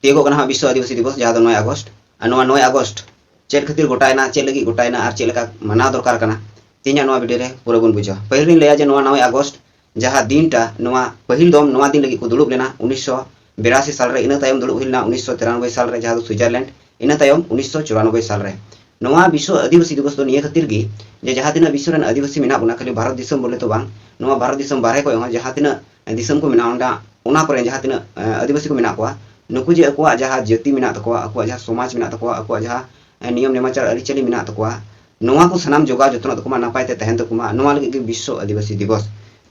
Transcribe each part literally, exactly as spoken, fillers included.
ᱛᱤᱭᱳᱜᱚᱜ ᱠᱟᱱᱟ ᱦᱟᱸᱜ ᱵᱤᱥᱥᱚ ᱟᱹᱫᱤᱵᱟᱹᱥᱤ ᱫᱤᱵᱚᱥ, ᱡᱟᱦᱟᱸ ᱫᱚ ᱱᱚᱭ ᱟᱜᱚᱥᱴ᱾ ᱟᱨ ᱱᱚᱣᱟ ᱱᱚᱭ ᱟᱜᱚᱥᱴ ᱪᱮᱫ ᱠᱷᱟᱹᱛᱤᱨ ᱜᱚᱴᱟᱭᱮᱱᱟ, ᱪᱮᱫ ᱞᱟᱹᱜᱤᱫ ᱜᱚᱴᱟᱭᱮᱱᱟ ᱟᱨ ᱪᱮᱫ ᱞᱮᱠᱟ ᱢᱟᱱᱟᱣ ᱫᱚᱨᱠᱟᱨ ᱠᱟᱱᱟ, ᱛᱮᱦᱮᱧᱟᱜ ᱱᱚᱣᱟ ᱵᱷᱤᱰᱤᱭᱳ ᱨᱮ ᱯᱩᱨᱟᱹ ᱵᱚᱱ ᱵᱩᱡᱟ᱾ ᱯᱟᱹᱦᱤᱞ ᱨᱤᱧ ᱞᱟᱹᱭᱟ ᱡᱮ ᱱᱚᱣᱟ ᱱᱚᱭ ᱟᱜᱚᱥᱴ ᱡᱟᱦᱟᱸ ᱫᱤᱱᱴᱟ, ᱱᱚᱣᱟ ᱯᱟᱹᱦᱤᱞ ᱫᱚ ᱱᱚᱣᱟ ᱫᱤᱱ ᱞᱟᱹᱜᱤᱫ ᱠᱚ ᱫᱩᱲᱩᱵ ᱞᱮᱱᱟ ᱩᱱᱤᱥᱥᱚ ᱵᱤᱨᱟᱥᱤ ᱥᱟᱞ ᱨᱮ, ᱤᱱᱟᱹ ᱛᱟᱭᱚᱢ ᱫᱩᱲᱩᱵ ᱦᱩᱭ ᱞᱮᱱᱟ ᱩᱱᱤᱥᱥᱚ ᱛᱤᱨᱟᱱᱚᱵᱵᱳᱭ ᱥᱟᱞ ᱨᱮ, ᱡᱟᱦᱟᱸ ᱫᱚ ᱥᱩᱭᱡᱟᱨᱞᱮᱱᱰ, ᱤᱱᱟᱹ ᱛᱟᱭᱚᱢ ᱩᱱᱤᱥᱥᱚ ᱪᱩᱨᱟᱱᱚᱵᱵᱳᱭ ᱥᱟᱞ ᱨᱮ᱾ ᱱᱚᱣᱟ ᱵᱤᱥᱥᱚ ᱟᱹᱫᱤᱵᱟᱹᱥᱤ ᱫᱤᱵᱚᱥ ᱫᱚ ᱱᱤᱭᱟᱹ ᱠᱷᱟᱹᱛᱤᱨ ᱜᱮ ᱡᱮ ᱡᱟᱦᱟᱸ ᱛᱤᱱᱟᱹᱜ ᱵᱤᱥᱥᱚ ᱨᱮᱱ ᱟᱹᱫᱤᱵᱟᱹᱥᱤ ᱢᱮᱱᱟᱜ ᱵᱚᱱᱟ, ᱠᱷᱟᱹᱞᱤ ᱵᱷᱟᱨᱚᱛ ᱫᱤᱥᱚᱢ ᱵᱚᱞᱮ ᱫᱚ ᱵᱟᱝ, ᱱᱚᱣᱟ ᱵᱷᱟᱨᱚᱛ ᱫᱤᱥᱚᱢ ᱵᱟᱨᱦᱮ ᱠᱷᱚᱱ ᱦᱚᱸ ᱡᱟᱦᱟᱸ ᱛᱤᱱᱟᱹᱜ ᱫᱤᱥᱚᱢ ᱠᱚ ᱢᱮᱱᱟᱜᱼᱟ, ᱚᱸᱰᱮ ᱚᱱᱟ ᱠᱚᱨᱮ ᱡᱟᱦᱟᱸ ᱛᱤᱱᱟᱹᱜ ᱮ, ᱟᱹᱫᱤᱵᱟᱹᱥᱤ ᱠᱚ ᱢᱮᱱᱟᱜ ᱠᱚᱣᱟ, ᱱᱩᱠᱩ ᱡᱮ ᱟᱠᱚᱣᱟᱜ ᱡᱟᱦᱟᱸ ᱡᱟᱹᱛᱤ ᱢᱮᱱᱟᱜ ᱛᱟᱠᱚᱣᱟ, ᱟᱠᱚᱣᱟᱜ ᱡᱟᱦᱟᱸ ᱥᱚᱢᱟᱡᱽ ᱢᱮᱱᱟᱜ ᱛᱟᱠᱚᱣᱟ, ᱟᱠᱚᱣᱟᱜ ᱡᱟᱦᱟᱸ ᱮ, ᱱᱤᱭᱚᱢ ᱱᱮᱢᱟᱪᱟᱨ ᱟᱹᱨᱤᱪᱟᱹᱞᱤ ᱢᱮᱱᱟᱜ ᱛᱟᱠᱚᱣᱟ, ᱱᱚᱣᱟ ᱠᱚ ᱥᱟᱱᱟᱢ ᱡᱚᱜᱟᱣ ᱡᱚᱛᱚᱱᱚᱜ ᱛᱟᱠᱚ ᱢᱟ, ᱱᱟᱯᱟᱭ ᱛᱮ ᱛᱟᱦᱮᱱ ᱛᱟᱠᱚ ᱢᱟ, ᱱᱚᱣᱟ ᱞᱟᱹᱜᱤᱫ ᱜᱮ ᱵᱤᱥᱥᱚ ᱟᱹᱫᱤᱵᱟᱹᱥᱤ ᱫᱤᱵᱚᱥ᱾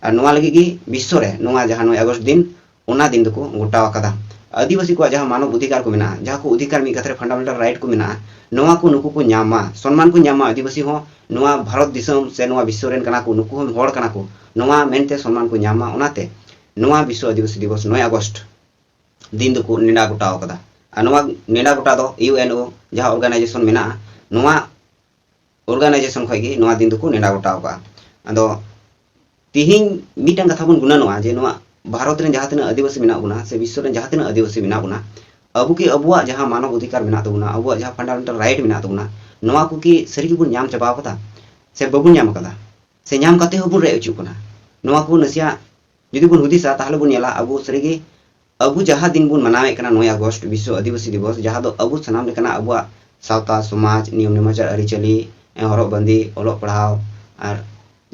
ᱟᱨ ᱱᱚᱣᱟ ᱞᱟᱹᱜᱤᱫ ᱜᱮ ᱵᱤᱥᱥᱚ ᱨᱮ ᱱᱚᱣᱟ ᱡᱟᱦᱟᱸ ᱱᱚᱭ ᱟᱜᱚᱥᱴ ᱫᱤᱱ, ᱚᱱᱟ ᱫᱤᱱ ᱫᱚᱠᱚ ᱜᱚᱴᱟᱣ ᱟᱠᱟᱫᱟ᱾ ᱟᱹᱫᱤᱵᱟᱹᱥᱤ ᱠᱚᱣᱟᱜ ᱡᱟᱦᱟᱸ ᱢᱟᱱᱚᱵ ᱚᱫᱷᱤᱠᱟᱨ ᱠᱚ ᱢᱮᱱᱟᱜᱼᱟ, ᱡᱟᱦᱟᱸ ᱠᱚ ᱚᱫᱷᱤᱠᱟᱨ, ᱢᱤᱫ ᱠᱟᱛᱷᱟ ᱨᱮ ᱯᱷᱟᱱᱰᱟᱢᱮᱱᱴᱟᱞ ᱨᱟᱭᱤᱴ ᱠᱚ ᱢᱮᱱᱟᱜᱼᱟ, ᱱᱚᱣᱟ ᱠᱚ ᱱᱩᱠᱩ ᱠᱚ ᱧᱟᱢ ᱢᱟ, ᱥᱚᱱᱢᱟᱱ ᱠᱚ ᱧᱟᱢ ᱢᱟ᱾ ᱟᱹᱫᱤᱵᱟᱹᱥᱤ ᱦᱚᱸ ᱱᱚᱣᱟ ᱵᱷᱟᱨᱚᱛ ᱫᱤᱥᱚᱢ ᱥᱮ ᱱᱚᱣᱟ ᱵᱤᱥᱥᱚ ᱨᱮᱱ ᱠᱟᱱᱟ ᱠᱚ, ᱱᱩᱠᱩ ᱦᱚᱸ ᱦᱚᱲ ᱠᱟᱱᱟ ᱠᱚ, ᱱᱚᱣᱟ ᱢᱮᱱᱛᱮ ᱥᱚᱱᱢᱟᱱ ᱠᱚ ᱧᱟᱢ ᱢᱟ᱾ ᱚᱱᱟᱛᱮ ᱱᱚᱣᱟ ᱵᱤᱥᱥᱚ ᱟᱹᱫᱤᱵᱟᱹᱥᱤ ᱫᱤᱵᱚᱥ ᱱᱚᱭ ᱟᱜᱚᱥᱴ ᱫᱤᱱ ᱫᱚᱠᱚ ᱱᱮᱰᱟ ᱜᱚᱴᱟᱣ ᱠᱟᱫᱟ᱾ ᱟᱨ ᱱᱚᱣᱟ ᱱᱮᱰᱟ ᱜᱚᱴᱟ ᱫᱚ ᱤᱭᱩ ᱮᱱ ᱳ ᱡᱟᱦᱟᱸ ᱚᱨᱜᱟᱱᱟᱭᱡᱮᱥᱚᱱ ᱢᱮᱱᱟᱜᱼᱟ, ᱱᱚᱣᱟ ᱚᱨᱜᱟᱱᱟᱭᱡᱮᱥᱚᱱ ᱠᱷᱚᱱ ᱜᱮ ᱱᱚᱣᱟ ᱫᱤᱱ ᱫᱚᱠᱚ ᱱᱮᱰᱟ ᱜᱚᱴᱟᱣ ᱠᱟᱜᱼᱟ᱾ ᱟᱫᱚ ᱛᱤᱦᱤᱧ ᱢᱤᱫᱴᱟᱝ ᱠᱟᱛᱷᱟ ᱵᱚᱱ ᱜᱩᱱᱟᱹᱱᱚᱜᱼᱟ ᱡᱮ ᱱᱚᱣᱟ ᱵᱷᱟᱨᱚᱛ ᱨᱮᱱ ᱡᱟᱦᱟᱸ ᱛᱤᱱᱟᱹᱜ ᱟᱹᱫᱤᱵᱟᱹᱥᱤ ᱢᱮᱱᱟᱜ ᱵᱚᱱᱟ ᱥᱮ ᱵᱤᱥᱥᱚ ᱨᱮᱱ ᱡᱟᱦᱟᱸ ᱛᱤᱱᱟᱹᱜ ᱟᱹᱫᱤᱵᱟᱹᱥᱤ ᱢᱮᱱᱟᱜ ᱵᱚᱱᱟ, ᱟᱵᱚ ᱠᱤ ᱟᱵᱚᱣᱟᱜ ᱡᱟᱦᱟᱸ ᱢᱟᱱᱚᱵ ᱚᱫᱷᱤᱠᱟᱨ ᱢᱮᱱᱟᱜ ᱛᱟᱵᱚᱱᱟ, ᱟᱵᱚᱣᱟᱜ ᱡᱟᱦᱟᱸ ᱯᱷᱟᱱᱰᱟᱢᱮᱱᱴᱟᱞ ᱨᱟᱭᱤᱴ ᱢᱮᱱᱟᱜ ᱛᱟᱵᱚᱱᱟ, ᱱᱚᱣᱟ ᱠᱚ ᱠᱤ ᱥᱟᱹᱨᱤ ᱜᱮᱵᱚᱱ ᱧᱟᱢ ᱪᱟᱵᱟᱣ ᱠᱟᱫᱟ ᱥᱮ ᱵᱟᱵᱚᱱ ᱧᱟᱢ ᱠᱟᱫᱟ? ᱥᱮ ᱧᱟᱢ ᱠᱟᱛᱮ ᱦᱚᱸᱵᱚᱱ ᱨᱮᱡ ᱦᱚᱪᱚᱜ ᱠᱟᱱᱟ? ᱱᱚᱣᱟ ᱠᱚ ᱱᱟᱥᱮᱭᱟᱜ ᱡᱩᱫᱤ ᱵᱚᱱ ᱦᱩᱫᱤᱥᱟ, ᱛᱟᱦᱚᱞᱮ ᱵᱚᱱ ᱧᱮᱞᱟ ᱟᱵᱚ ᱥᱟᱹᱨᱤᱜᱮ ᱟᱵᱚ ᱡᱟᱦᱟᱸ ᱫᱤᱱ ᱵᱚᱱ ᱢᱟᱱᱟᱣᱮᱫ ᱠᱟᱱᱟ ᱱᱚᱭ ᱟᱜᱚᱥᱴ ᱵᱤᱥᱥᱚ ᱟᱹᱫᱤᱵᱟᱹᱥᱤ ᱫᱤᱵᱚᱥ, ᱡᱟᱦᱟᱸ ᱫᱚ ᱟᱵᱚ ᱥᱟᱱᱟᱢ ᱞᱮᱠᱟᱱᱟᱜ ᱟᱵᱚᱣᱟᱜ ᱥᱟᱶᱛᱟ, ᱥᱚᱢᱟᱡᱽ, ᱱᱤᱭᱚᱢ ᱱᱮᱢᱟᱪᱟᱨ, ᱟᱹᱨᱤᱪᱟᱹᱞᱤ, ᱦᱚᱨᱚᱜ ᱵᱟᱸᱫᱮ, ᱚᱞᱚᱜ ᱯᱟᱲᱦᱟᱣ, ᱟᱨ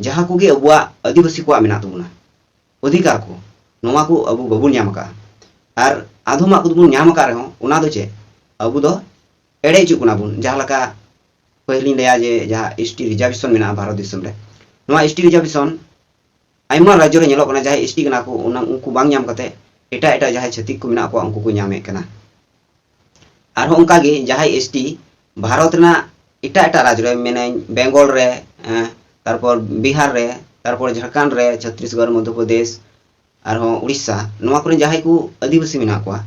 ᱡᱟᱦᱟᱸ ᱠᱚᱜᱮ ᱟᱵᱚᱣᱟᱜ ᱟᱹᱫᱤᱵᱟᱹᱥᱤ ᱠᱚᱣᱟᱜ ᱢᱮᱱᱟᱜ ᱛᱟᱵᱚᱱᱟ, ᱚᱫᱷᱤᱠᱟᱨ ᱠᱚ, ᱱᱚᱣᱟ ᱠᱚ ᱟᱵᱚ ᱵᱟᱵᱚᱱ ᱧᱟᱢ ᱟᱠᱟᱫᱼᱟ᱾ ᱟᱨ ᱟᱫᱷᱚᱢᱟᱜ ᱠᱚᱫᱚ ᱵᱚᱱ ᱧᱟᱢ ᱟᱠᱟᱫ ᱨᱮᱦᱚᱸ, ᱚᱱᱟ ᱫᱚ ᱪᱮᱫ? ᱟᱵᱚ ᱫᱚ ᱮᱲᱮ ᱦᱚᱪᱚᱜ ᱠᱟᱱᱟ ᱵᱚᱱ᱾ ᱡᱟᱦᱟᱸ ᱞᱮᱠᱟ ᱯᱟᱹᱦᱤᱞᱤᱧ ᱞᱟᱹᱭᱟ ᱡᱮ ᱡᱟᱦᱟᱸ ᱮᱥ ᱴᱤ ᱨᱤᱡᱟᱨᱵᱷᱮᱥᱚᱱ ᱢᱮᱱᱟᱜᱼᱟ ᱵᱷᱟᱨᱚᱛ ᱫᱤᱥᱚᱢ ᱨᱮ, ᱱᱚᱣᱟ ᱮᱥ ᱴᱤ ᱨᱤᱡᱟᱨᱵᱷᱮᱥᱚᱱ ᱟᱭᱢᱟ ᱨᱟᱡᱽᱡᱚ ᱨᱮ ᱧᱮᱞᱚᱜ ᱠᱟᱱᱟ, ᱡᱟᱦᱟᱸᱭ ᱮᱥ ᱴᱤ ᱠᱟᱱᱟ ᱠᱚ, ᱚᱱᱟ, ᱩᱱᱠᱩ ᱵᱟᱝ ᱧᱟᱢ ᱠᱟᱛᱮ ᱮᱴᱟᱜ ᱮᱴᱟᱜ ᱡᱟᱦᱟᱸᱭ ᱪᱷᱟᱹᱛᱤᱠ ᱠᱚ ᱢᱮᱱᱟᱜ ᱠᱚᱣᱟ, ᱩᱱᱠᱩ ᱠᱚ ᱧᱟᱢᱮᱫ ᱠᱟᱱᱟ᱾ ᱟᱨᱦᱚᱸ ᱚᱱᱠᱟᱜᱮ ᱡᱟᱦᱟᱸᱭ ᱮᱥ ᱴᱤ ᱵᱷᱟᱨᱚᱛ ᱨᱮᱱᱟᱜ ᱮᱴᱟᱜ ᱮᱴᱟᱜ ᱨᱟᱡᱽ ᱨᱮ, ᱢᱮᱱᱟᱹᱧ ᱵᱮᱝᱜᱚᱞ ᱨᱮ, ᱮᱸ, ᱛᱟᱨᱯᱚᱨ ᱵᱤᱦᱟᱨ ᱨᱮ, ᱛᱟᱨᱯᱚᱨ ᱡᱷᱟᱲᱠᱷᱚᱸᱰ ᱨᱮ, ᱪᱷᱚᱛᱨᱤᱥᱜᱚᱲ, ᱢᱚᱫᱽᱫᱷᱚ ᱯᱨᱚᱫᱮᱥ, ᱟᱨᱦᱚᱸ ᱩᱲᱤᱥᱥᱟ, ᱱᱚᱣᱟ ᱠᱚᱨᱮ ᱡᱟᱦᱟᱸᱭ ᱠᱚ ᱟᱹᱫᱤᱵᱟᱹᱥᱤ ᱢᱮᱱᱟᱜ ᱠᱚᱣᱟ,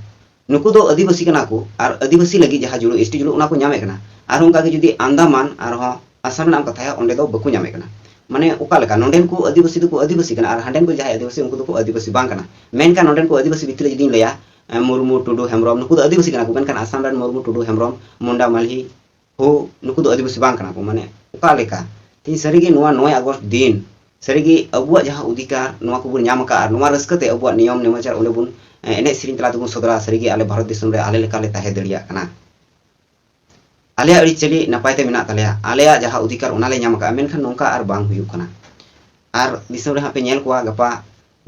ᱱᱩᱠᱩ ᱫᱚ ᱟᱹᱫᱤᱵᱟᱹᱥᱤ ᱠᱟᱱᱟ ᱠᱚ ᱟᱨ ᱟᱹᱫᱤᱵᱟᱹᱥᱤ ᱞᱟᱹᱜᱤᱫ ᱡᱟᱦᱟᱸ ᱡᱩᱲᱩ, ᱮᱥ ᱴᱤ ᱡᱩᱲᱩ, ᱚᱱᱟ ᱠᱚ ᱧᱟᱢᱮᱫ ᱠᱟᱱᱟ᱾ ᱟᱨᱦᱚᱸ ᱚᱱᱠᱟᱜᱮ ᱡᱩᱫᱤ ᱟᱱᱫᱟᱢᱟᱱ ᱟᱨᱦᱚᱸ ᱟᱥᱟᱢ ᱨᱮᱱᱟᱜ ᱮᱢ ᱠᱟᱛᱷᱟᱭᱟ, ᱚᱸᱰᱮ ᱫᱚ ᱵᱟᱠᱚ ᱧᱟᱢᱮᱫ ᱠᱟᱱᱟ᱾ ᱢᱟᱱᱮ ᱚᱠᱟ ᱞᱮᱠᱟ ᱱᱚᱸᱰᱮᱱ ᱠᱚ ᱟᱹᱫᱤᱵᱟᱹᱥᱤ ᱫᱚᱠᱚ ᱟᱹᱫᱤᱵᱟᱹᱥᱤ ᱠᱟᱱᱟ ᱟᱨ ᱦᱟᱸᱰᱮᱱ ᱠᱚ ᱡᱟᱦᱟᱸᱭ ᱟᱹᱫᱤᱵᱟᱹᱥᱤ, ᱩᱱᱠᱩ ᱫᱚᱠᱚ ᱟᱹᱫᱤᱵᱟᱹᱥᱤ ᱵᱟᱝ ᱠᱟᱱᱟ᱾ ᱢᱮᱱᱠᱷᱟᱱ ᱱᱚᱸᱰᱮᱱ ᱠᱚ ᱟᱹᱫᱤᱵᱟᱹᱥᱤ ᱵᱷᱤᱛᱨᱤ ᱨᱮ ᱡᱩᱫᱤᱧ ᱞᱟᱹᱭᱟ, ᱢᱩᱨᱢᱩ, ᱴᱩᱰᱩ, ᱦᱮᱢᱵᱨᱚᱢ, ᱱᱩᱠᱩ ᱫᱚ ᱟᱹᱫᱤᱵᱟᱹᱥᱤ ᱠᱟᱱᱟ ᱠᱚ, ᱢᱮᱱᱠᱷᱟᱱ ᱟᱥᱟᱢ ᱨᱮᱱ ᱢᱩᱨᱢᱩ, ᱴᱩᱰᱩ, ᱦᱮᱢᱵᱨᱚᱢ, ᱢᱩᱱᱰᱟ, ᱢᱟᱞᱦᱤ, ᱦᱳ, ᱱᱩᱠᱩ ᱫᱚ ᱟᱹᱫᱤᱵᱟᱹᱥᱤ ᱵᱟᱝ ᱠᱟᱱᱟ ᱠᱚ᱾ ᱢᱟᱱᱮ ᱚᱠᱟ ᱞᱮᱠᱟ? ᱛᱮᱦᱮᱧ ᱥᱟᱹᱨᱤᱜᱮ ᱱᱚᱣᱟ ᱱᱚᱭ ᱟᱜᱚᱥᱴ ᱫᱤᱱ ᱥᱟᱹᱨᱤᱜᱮ ᱟᱵᱚᱣᱟᱜ ᱡᱟᱦᱟᱸ ᱚᱫᱷᱤᱠᱟᱨ, ᱱᱚᱣᱟ ᱠᱚᱵᱚᱱ ᱧᱟᱢ ᱟᱠᱟᱫᱼᱟ, ᱟᱨ ᱱᱚᱣᱟ ᱨᱟᱹᱥᱠᱟᱹ ᱛᱮ ᱟᱵᱚᱣᱟᱜ ᱱᱤᱭᱚᱢ ᱱᱮᱢᱟᱪᱟᱨ ᱚᱸᱰᱮ ᱵᱚᱱ, ᱮ, ᱮᱱᱮᱡ ᱥᱮᱨᱮᱧ ᱛᱟᱞᱟ ᱛᱮᱵᱚᱱ ᱥᱚᱫᱚᱨᱟ, ᱥᱟᱹᱨᱤᱜᱮ ᱟᱞᱮ ᱵᱷᱟᱨᱚᱛ ᱫᱤᱥᱚᱢ ᱨᱮ ᱟᱞᱮ ᱞᱮᱠᱟᱞᱮ ᱛᱟᱦᱮᱸ ᱫᱟᱲᱮᱭᱟᱜ ᱠᱟᱱᱟ᱾ ᱟᱞᱮᱭᱟᱜ ᱟᱹᱨᱤᱪᱟᱹᱞᱤ ᱱᱟᱯᱟᱭ ᱛᱮ ᱢᱮᱱᱟᱜ ᱛᱟᱞᱮᱭᱟ, ᱟᱞᱮᱭᱟᱜ ᱡᱟᱦᱟᱸ ᱚᱫᱷᱤᱠᱟᱨ ᱚᱱᱟ ᱞᱮ ᱧᱟᱢ ᱟᱠᱟᱫᱼᱟ, ᱢᱮᱱᱠᱷᱟᱱ ᱱᱚᱝᱠᱟ ᱟᱨ ᱵᱟᱝ ᱦᱩᱭᱩᱜ ᱠᱟᱱᱟ᱾ ᱟᱨ ᱫᱤᱥᱚᱢ ᱨᱮ ᱦᱟᱸᱜ ᱯᱮ ᱧᱮᱞ ᱠᱚᱣᱟ, ᱜᱟᱯᱟ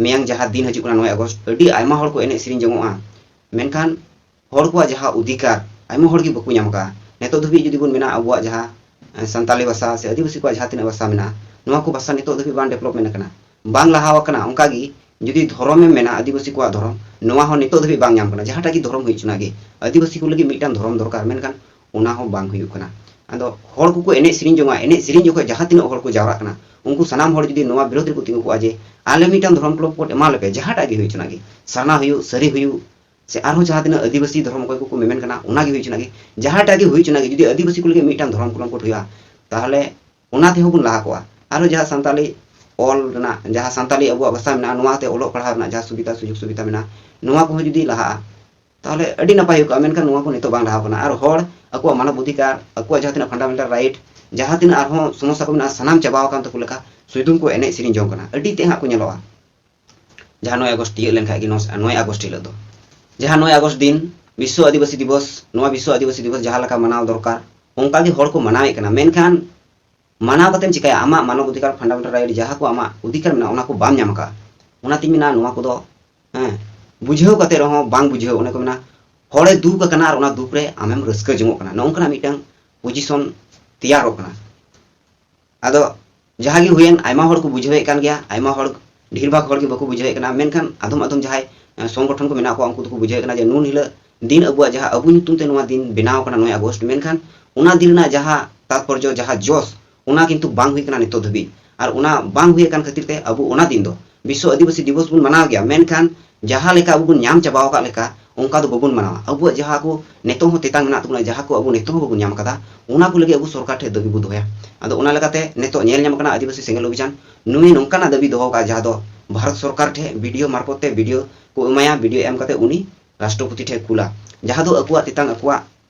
ᱢᱮᱭᱟᱝ ᱡᱟᱦᱟᱸ ᱫᱤᱱ ᱦᱤᱡᱩᱜ ᱠᱟᱱᱟ ᱱᱚᱭ ᱟᱜᱚᱥᱴ, ᱟᱹᱰᱤ ᱟᱭᱢᱟ ᱦᱚᱲ ᱠᱚ ᱮᱱᱮᱡ ᱥᱮᱨᱮᱧ ᱡᱚᱝᱚᱜᱼᱟ, ᱢᱮᱱᱠᱷᱟᱱ ᱦᱚᱲ ᱠᱚᱣᱟᱜ ᱡᱟᱦᱟᱸ ᱚᱫᱷᱤᱠᱟᱨ ᱟᱭᱢᱟ ᱦᱚᱲ ᱜᱮ ᱵᱟᱠᱚ ᱧᱟᱢ ᱟᱠᱟᱫᱼᱟ᱾ ᱱᱤᱛᱚᱜ ᱫᱷᱟᱹᱵᱤᱡ ᱡᱩᱫᱤ ᱵᱚᱱ ᱢᱮᱱᱟ ᱟᱵᱚᱣᱟᱜ ᱡᱟᱦᱟᱸ, ᱮ, ᱥᱟᱱᱛᱟᱞᱤ ᱵᱷᱟᱥᱟ ᱥᱮ ᱟᱹᱫᱤᱵᱟᱹᱥᱤ ᱠᱚᱣᱟᱜ ᱡᱟᱦᱟᱸ ᱛᱤᱱᱟᱹᱜ ᱵᱷᱟᱥᱟ ᱢᱮᱱᱟᱜᱼᱟ, ᱱᱚᱣᱟ ᱠᱚ ᱵᱷᱟᱥᱟ ᱱᱤᱛᱚᱜ ᱫᱷᱟᱹᱵᱤᱡ ᱵᱟᱝ ᱰᱮᱵᱷᱞᱚᱯᱢᱮᱱᱴ ᱟᱠᱟᱱᱟ, ᱵᱟᱝ ᱞᱟᱦᱟ ᱟᱠᱟᱱᱟ᱾ ᱚᱱᱠᱟ ᱜᱮ ᱡᱩᱫᱤ ᱫᱷᱚᱨᱚᱢᱮᱢ ᱢᱮᱱᱟ, ᱟᱹᱫᱤᱵᱟᱹᱥᱤ ᱠᱚᱣᱟᱜ ᱫᱷᱚᱨᱚᱢ, ᱱᱚᱣᱟ ᱦᱚᱸ ᱱᱤᱛᱚᱜ ᱫᱷᱟᱹᱵᱤᱡ ᱵᱟᱝ ᱧᱟᱢ ᱠᱟᱱᱟ᱾ ᱡᱟᱦᱟᱸᱴᱟᱜ ᱜᱮ ᱫᱷᱚᱨᱚᱢ ᱦᱩᱭ ᱦᱚᱪᱚᱱᱟᱜ ᱜᱮ, ᱟᱹᱫᱤᱵᱟᱹᱥᱤ ᱠᱚ ᱞᱟᱹᱜᱤᱫ ᱢᱤᱫᱴᱟᱝ ᱫᱷᱚᱨᱚᱢ ᱫᱚᱨᱠᱟᱨ, ᱢᱮᱱᱠᱷᱟᱱ ᱚᱱᱟ ᱦᱚᱸ ᱵᱟᱝ ᱦᱩᱭᱩᱜ ᱠᱟᱱᱟ᱾ ᱟᱫᱚ ᱦᱚᱲ ᱠᱚᱠᱚ ᱮᱱᱮᱡ ᱥᱮᱨᱮᱧ ᱡᱚᱝᱟ, ᱮᱱᱮᱡ ᱥᱮᱨᱮᱧ ᱡᱚᱠᱷᱚᱱ ᱡᱟᱦᱟᱸ ᱛᱤᱱᱟᱹᱜ ᱦᱚᱲ ᱠᱚ ᱡᱟᱣᱨᱟᱜ ᱠᱟᱱᱟ, ᱩᱱᱠᱩ ᱥᱟᱱᱟᱢ ᱦᱚᱲ ᱡᱩᱫᱤ ᱱᱚᱣᱟ ᱵᱤᱨᱳᱫᱷ ᱨᱮᱠᱚ ᱛᱤᱸᱜᱩ ᱠᱚᱜᱼᱟ ᱡᱮ ᱟᱞᱮ ᱢᱤᱫᱴᱟᱝ ᱫᱷᱚᱨᱚᱢ ᱠᱳᱰ ᱮᱢᱟ ᱞᱮᱯᱮ, ᱡᱟᱦᱟᱸᱴᱟᱜ ᱜᱮ ᱦᱩᱭ ᱦᱚᱪᱚᱱᱟᱜ ᱜᱮ, ᱥᱟᱨᱱᱟ ᱦᱩᱭᱩᱜ, ᱥᱟᱹᱨᱤ ᱦᱩᱭᱩᱜ, ᱥᱮ ᱟᱨᱦᱚᱸ ᱡᱟᱦᱟᱸ ᱛᱤᱱᱟᱹᱜ ᱟᱹᱫᱤᱵᱟᱹᱥᱤ ᱫᱷᱚᱨᱚᱢ ᱚᱠᱚᱭ ᱠᱚᱠᱚ ᱢᱮᱢᱮᱱ ᱠᱟᱱᱟ, ᱚᱱᱟ ᱜᱮ ᱦᱩᱭ ᱦᱚᱪᱚᱱᱟᱜ ᱜᱮ, ᱡᱟᱦᱟᱸᱴᱟᱜ ᱜᱮ ᱦᱩᱭ ᱦᱚᱪᱚᱱᱟᱜ ᱜᱮ, ᱡᱩᱫᱤ ᱟᱹᱫᱤᱵᱟᱹᱥᱤ ᱠᱚ ᱞᱟᱹᱜᱤᱫ ᱢᱤᱫᱴᱟᱝ ᱫᱷᱚᱨᱚᱢ ᱠᱳᱰ ᱦᱩᱭᱩᱜᱼᱟ, ᱛᱟᱦᱚᱞᱮ ᱚᱱᱟ ᱛᱮᱦᱚᱸ ᱵᱚᱱ ᱞᱟᱦᱟ ᱠᱚᱜᱼᱟ᱾ ᱟᱨᱦᱚᱸ ᱡᱟᱦᱟᱸ ᱥᱟᱱᱛᱟᱞᱤ ᱚᱞ ᱨᱮᱱᱟᱜ, ᱡᱟᱦᱟᱸ ᱥᱟᱱᱛᱟᱞᱤ ᱟᱵᱚᱣᱟᱜ ᱵᱷᱟᱥᱟ ᱢᱮᱱᱟᱜᱼᱟ, ᱱᱚᱣᱟᱛᱮ ᱚᱞᱚᱜ ᱯᱟᱲᱦᱟᱣ ᱨᱮᱱᱟᱜ ᱡᱟᱦᱟᱸ ᱥᱩᱵᱤᱫᱷᱟ ᱥᱩᱡᱳᱜᱽ ᱥᱩᱵᱤᱫᱷᱟ ᱢᱮᱱᱟᱜᱼᱟ, ᱱᱚᱣᱟ ᱠᱚᱦᱚᱸ ᱡᱩᱫᱤ ᱞᱟᱦᱟᱜᱼᱟ, ᱛᱟᱦᱚᱞᱮ ᱟᱹᱰᱤ ᱱᱟᱯᱟᱭ ᱦᱩᱭ ᱠᱚᱜᱼᱟ᱾ ᱢᱮᱱᱠᱷᱟᱱ ᱱᱚᱣᱟ ᱠᱚ ᱱᱤᱛᱚᱜ ᱵᱟᱝ ᱞᱟᱦᱟᱣ ᱠᱟᱱᱟ᱾ ᱟᱨ ᱦᱚᱲ ᱟᱠᱚᱣᱟᱜ ᱢᱟᱱᱚᱵ ᱚᱫᱷᱤᱠᱟᱨ, ᱟᱠᱚᱣᱟᱜ ᱡᱟᱦᱟᱸ ᱛᱤᱱᱟᱹᱜ ᱯᱷᱟᱱᱰᱟᱢᱮᱱᱴᱟᱞ ᱨᱟᱭᱤᱴ, ᱡᱟᱦᱟᱸ ᱛᱤᱱᱟᱹᱜ ᱟᱨᱦᱚᱸ ᱥᱚᱢᱚᱥᱥᱟ ᱠᱚ ᱢᱮᱱᱟᱜᱼᱟ, ᱥᱟᱱᱟᱢ ᱪᱟᱵᱟᱣ ᱟᱠᱟᱱ ᱛᱟᱠᱚ ᱞᱮᱠᱟ ᱥᱩᱫᱩᱢ ᱠᱚ ᱮᱱᱮᱡ ᱥᱮᱨᱮᱧ ᱡᱚᱝ ᱠᱟᱱᱟ᱾ ᱟᱹᱰᱤ ᱛᱮᱫ ᱦᱟᱸᱜ ᱠᱚ ᱧᱮᱞᱚᱜᱼᱟ᱾ ᱡᱟᱦᱟᱸ ᱱᱚᱭ ᱟᱜᱚᱥᱴ ᱛᱤᱭᱟᱹᱜ ᱞᱮᱱᱠᱷᱟᱡ ᱜᱮ, ᱱᱚᱣᱟ ᱱᱚᱭ ᱟᱜᱚᱥᱴ ᱦᱤᱞᱳᱜ ᱫᱚ, ᱡᱟᱦᱟᱸ ᱱᱚᱭ ᱟᱜᱚᱥᱴ ᱫᱤᱱ ᱵᱤᱥᱥᱚ ᱟᱹᱫᱤᱵᱟᱹᱥᱤ ᱫᱤᱵᱚᱥ, ᱱᱚᱣᱟ ᱵᱤᱥᱥᱚ ᱟᱹᱫᱤᱵᱟᱹᱥᱤ ᱫᱤᱵᱚᱥ ᱡᱟᱦᱟᱸ ᱞᱮᱠᱟ ᱢᱟᱱᱟᱣ ᱫᱚᱨᱠᱟᱨ, ᱚᱱᱠᱟ ᱜᱮ ᱦᱚᱲ ᱠᱚ ᱢᱟᱱᱟᱣᱮᱫ ᱠᱟᱱᱟ᱾ ᱢᱮᱱᱠᱷᱟᱱ ᱢᱟᱱᱟᱣ ᱠᱟᱛᱮᱢ ᱪᱤᱠᱟᱹᱭᱟ? ᱟᱢᱟᱜ ᱢᱟᱱᱚᱵ ᱚᱫᱷᱤᱠᱟᱨ, ᱯᱷᱟᱱᱰᱟᱢᱮᱱᱴᱟᱞ ᱨᱟᱭᱤᱴ, ᱡᱟᱦᱟᱸ ᱠᱚ ᱟᱢᱟᱜ ᱚᱫᱷᱤᱠᱟᱨ ᱢᱮᱱᱟᱜᱼᱟ, ᱚᱱᱟ ᱠᱚ ᱵᱟᱢ ᱧᱟᱢ ᱟᱠᱟᱫᱼᱟ᱾ ᱚᱱᱟᱛᱤᱧ ᱢᱮᱱᱟ, ᱱᱚᱣᱟ ᱠᱚᱫᱚ, ᱦᱮᱸ, ᱵᱩᱡᱷᱟᱹᱣ ᱠᱟᱛᱮ ᱨᱮᱦᱚᱸ ᱵᱟᱝ ᱵᱩᱡᱷᱟᱹᱣ, ᱚᱱᱮ ᱠᱚ ᱢᱮᱱᱟ, ᱦᱚᱲᱮ ᱫᱩᱠ ᱟᱠᱟᱱᱟ ᱟᱨ ᱚᱱᱟ ᱫᱩᱠ ᱨᱮ ᱟᱢᱮᱢ ᱨᱟᱹᱥᱠᱟᱹ ᱡᱚᱝᱚᱜ ᱠᱟᱱᱟ, ᱱᱚᱜᱼᱚ ᱱᱚᱝᱠᱟᱱᱟᱜ ᱢᱤᱫᱴᱟᱝ ᱯᱚᱡᱤᱥᱚᱱ ᱛᱮᱭᱟᱨᱚᱜ ᱠᱟᱱᱟ᱾ ᱟᱫᱚ ᱡᱟᱦᱟᱸ ᱜᱮ ᱦᱩᱭᱮᱱ, ᱟᱭᱢᱟ ᱦᱚᱲ ᱠᱚ ᱵᱩᱡᱷᱟᱹᱣᱮᱫ ᱠᱟᱱ ᱜᱮᱭᱟ, ᱟᱭᱢᱟ ᱦᱚᱲ, ᱰᱷᱮᱨ ᱵᱷᱟᱜᱽ ᱦᱚᱲ ᱜᱮ ᱵᱟᱠᱚ ᱵᱩᱡᱷᱟᱹᱣᱮᱫ ᱠᱟᱱᱟ, ᱢᱮᱱᱠᱷᱟᱱ ᱟᱫᱚᱢ ᱟᱫᱚᱢ ᱡᱟᱦᱟᱸᱭ, ᱮ, ᱥᱚᱝᱜᱚᱴᱷᱚᱱ ᱠᱚ ᱢᱮᱱᱟᱜ ᱠᱚᱣᱟ, ᱩᱱᱠᱩ ᱫᱚᱠᱚ ᱵᱩᱡᱷᱟᱹᱣᱮᱫ ᱠᱟᱱᱟ ᱡᱮ ᱱᱩᱱ ᱦᱤᱞᱳᱜ ᱫᱤᱱ ᱟᱵᱚᱣᱟᱜ ᱡᱟᱦᱟᱸ ᱟᱵᱚ ᱧᱩᱛᱩᱢ ᱛᱮ ᱱᱚᱣᱟ ᱫᱤᱱ ᱵᱮᱱᱟᱣ ᱠᱟᱱᱟ, ᱱᱚᱭ ᱟᱜᱚᱥᱴ, ᱢᱮᱱᱠᱷᱟᱱ ᱚᱱᱟ ᱫᱤᱱ ᱨᱮᱱᱟᱜ ᱡᱟᱦᱟᱸ ᱛᱟᱛᱯᱚᱨᱡᱚ, ᱡᱟᱦᱟᱸ ᱡᱚᱥ, ᱚᱱᱟ ᱠᱤᱱᱛᱩ ᱵᱟᱝ ᱦᱩᱭ ᱠᱟᱱᱟ ᱱᱤᱛᱚᱜ ᱫᱷᱟᱹᱵᱤᱡ᱾ ᱟᱨ ᱚᱱᱟ ᱵᱟᱝ ᱦᱩᱭ ᱟᱠᱟᱱ ᱠᱷᱟᱹᱛᱤᱨ ᱛᱮ ᱟᱵᱚ ᱚᱱᱟ ᱫᱤᱱ ᱫᱚ ᱵᱤᱥᱥᱚ ᱟᱹᱫᱤᱵᱟᱹᱥᱤ ᱫᱤᱵᱚᱥ ᱵᱚᱱ ᱢᱟᱱᱟᱣ ᱜᱮᱭᱟ, ᱢᱮᱱᱠᱷᱟᱱ ᱡᱟᱦᱟᱸ ᱞᱮᱠᱟ ᱟᱵᱚ ᱵᱚᱱ ᱧᱟᱢ ᱪᱟᱵᱟᱣ ᱟᱠᱟᱫ ᱞᱮᱠᱟ, ᱚᱱᱠᱟ ᱫᱚ ᱵᱟᱵᱚᱱ ᱢᱟᱱᱟᱣᱟ᱾ ᱟᱵᱚᱣᱟᱜ ᱡᱟᱦᱟᱸ ᱠᱚ ᱱᱤᱛᱚᱝ ᱦᱚᱸ ᱛᱮᱛᱟᱝ ᱢᱮᱱᱟᱜ ᱛᱟᱵᱚᱱᱟ, ᱡᱟᱦᱟᱸ ᱠᱚ ᱟᱵᱚ ᱱᱤᱛᱚᱝ ᱦᱚᱸ ᱵᱟᱵᱚᱱ ᱧᱟᱢ ᱟᱠᱟᱫᱟ, ᱚᱱᱟ ᱠᱚ ᱞᱟᱹᱜᱤᱫ ᱟᱵᱚ ᱥᱚᱨᱠᱟᱨ ᱴᱷᱮᱱ ᱫᱟᱹᱵᱤ ᱵᱚ ᱫᱚᱦᱚᱭᱟ᱾ ᱟᱫᱚ ᱚᱱᱟ ᱞᱮᱠᱟᱛᱮ ᱱᱤᱛᱚᱜ ᱧᱮᱞ ᱧᱟᱢ ᱠᱟᱱᱟ ᱟᱹᱫᱤᱵᱟᱹᱥᱤ ᱥᱮᱸᱜᱮᱞ ᱚᱵᱷᱤᱡᱟᱱ ᱱᱩᱭ ᱱᱚᱝᱠᱟᱱᱟᱜ ᱫᱟᱹᱵᱤ ᱫᱚᱦᱚ ᱟᱠᱟᱫᱼᱟ, ᱡᱟᱦᱟᱸ ᱫᱚ ᱵᱷᱟᱨᱚᱛ ᱥᱚᱨᱠᱟᱨ ᱴᱷᱮᱱ ᱵᱤᱰᱤᱭᱳ ᱢᱟᱨᱯᱷᱚᱛ ᱛᱮ ᱵᱤᱰᱤᱭᱳ ᱠᱚ ᱮᱢᱟᱭᱟ, ᱵᱤᱰᱤᱭᱳ ᱮᱢ ᱠᱟᱛᱮ ᱩᱱᱤ ᱨᱟᱥᱴᱨᱚᱯᱚᱛᱤ ᱴᱷᱮᱱ ᱠᱩᱞᱟ, ᱡᱟᱦᱟᱸ ᱫᱚ ᱟᱠᱚᱣᱟᱜ ᱛᱮᱛᱟᱝ, ᱟᱠᱚᱣᱟᱜ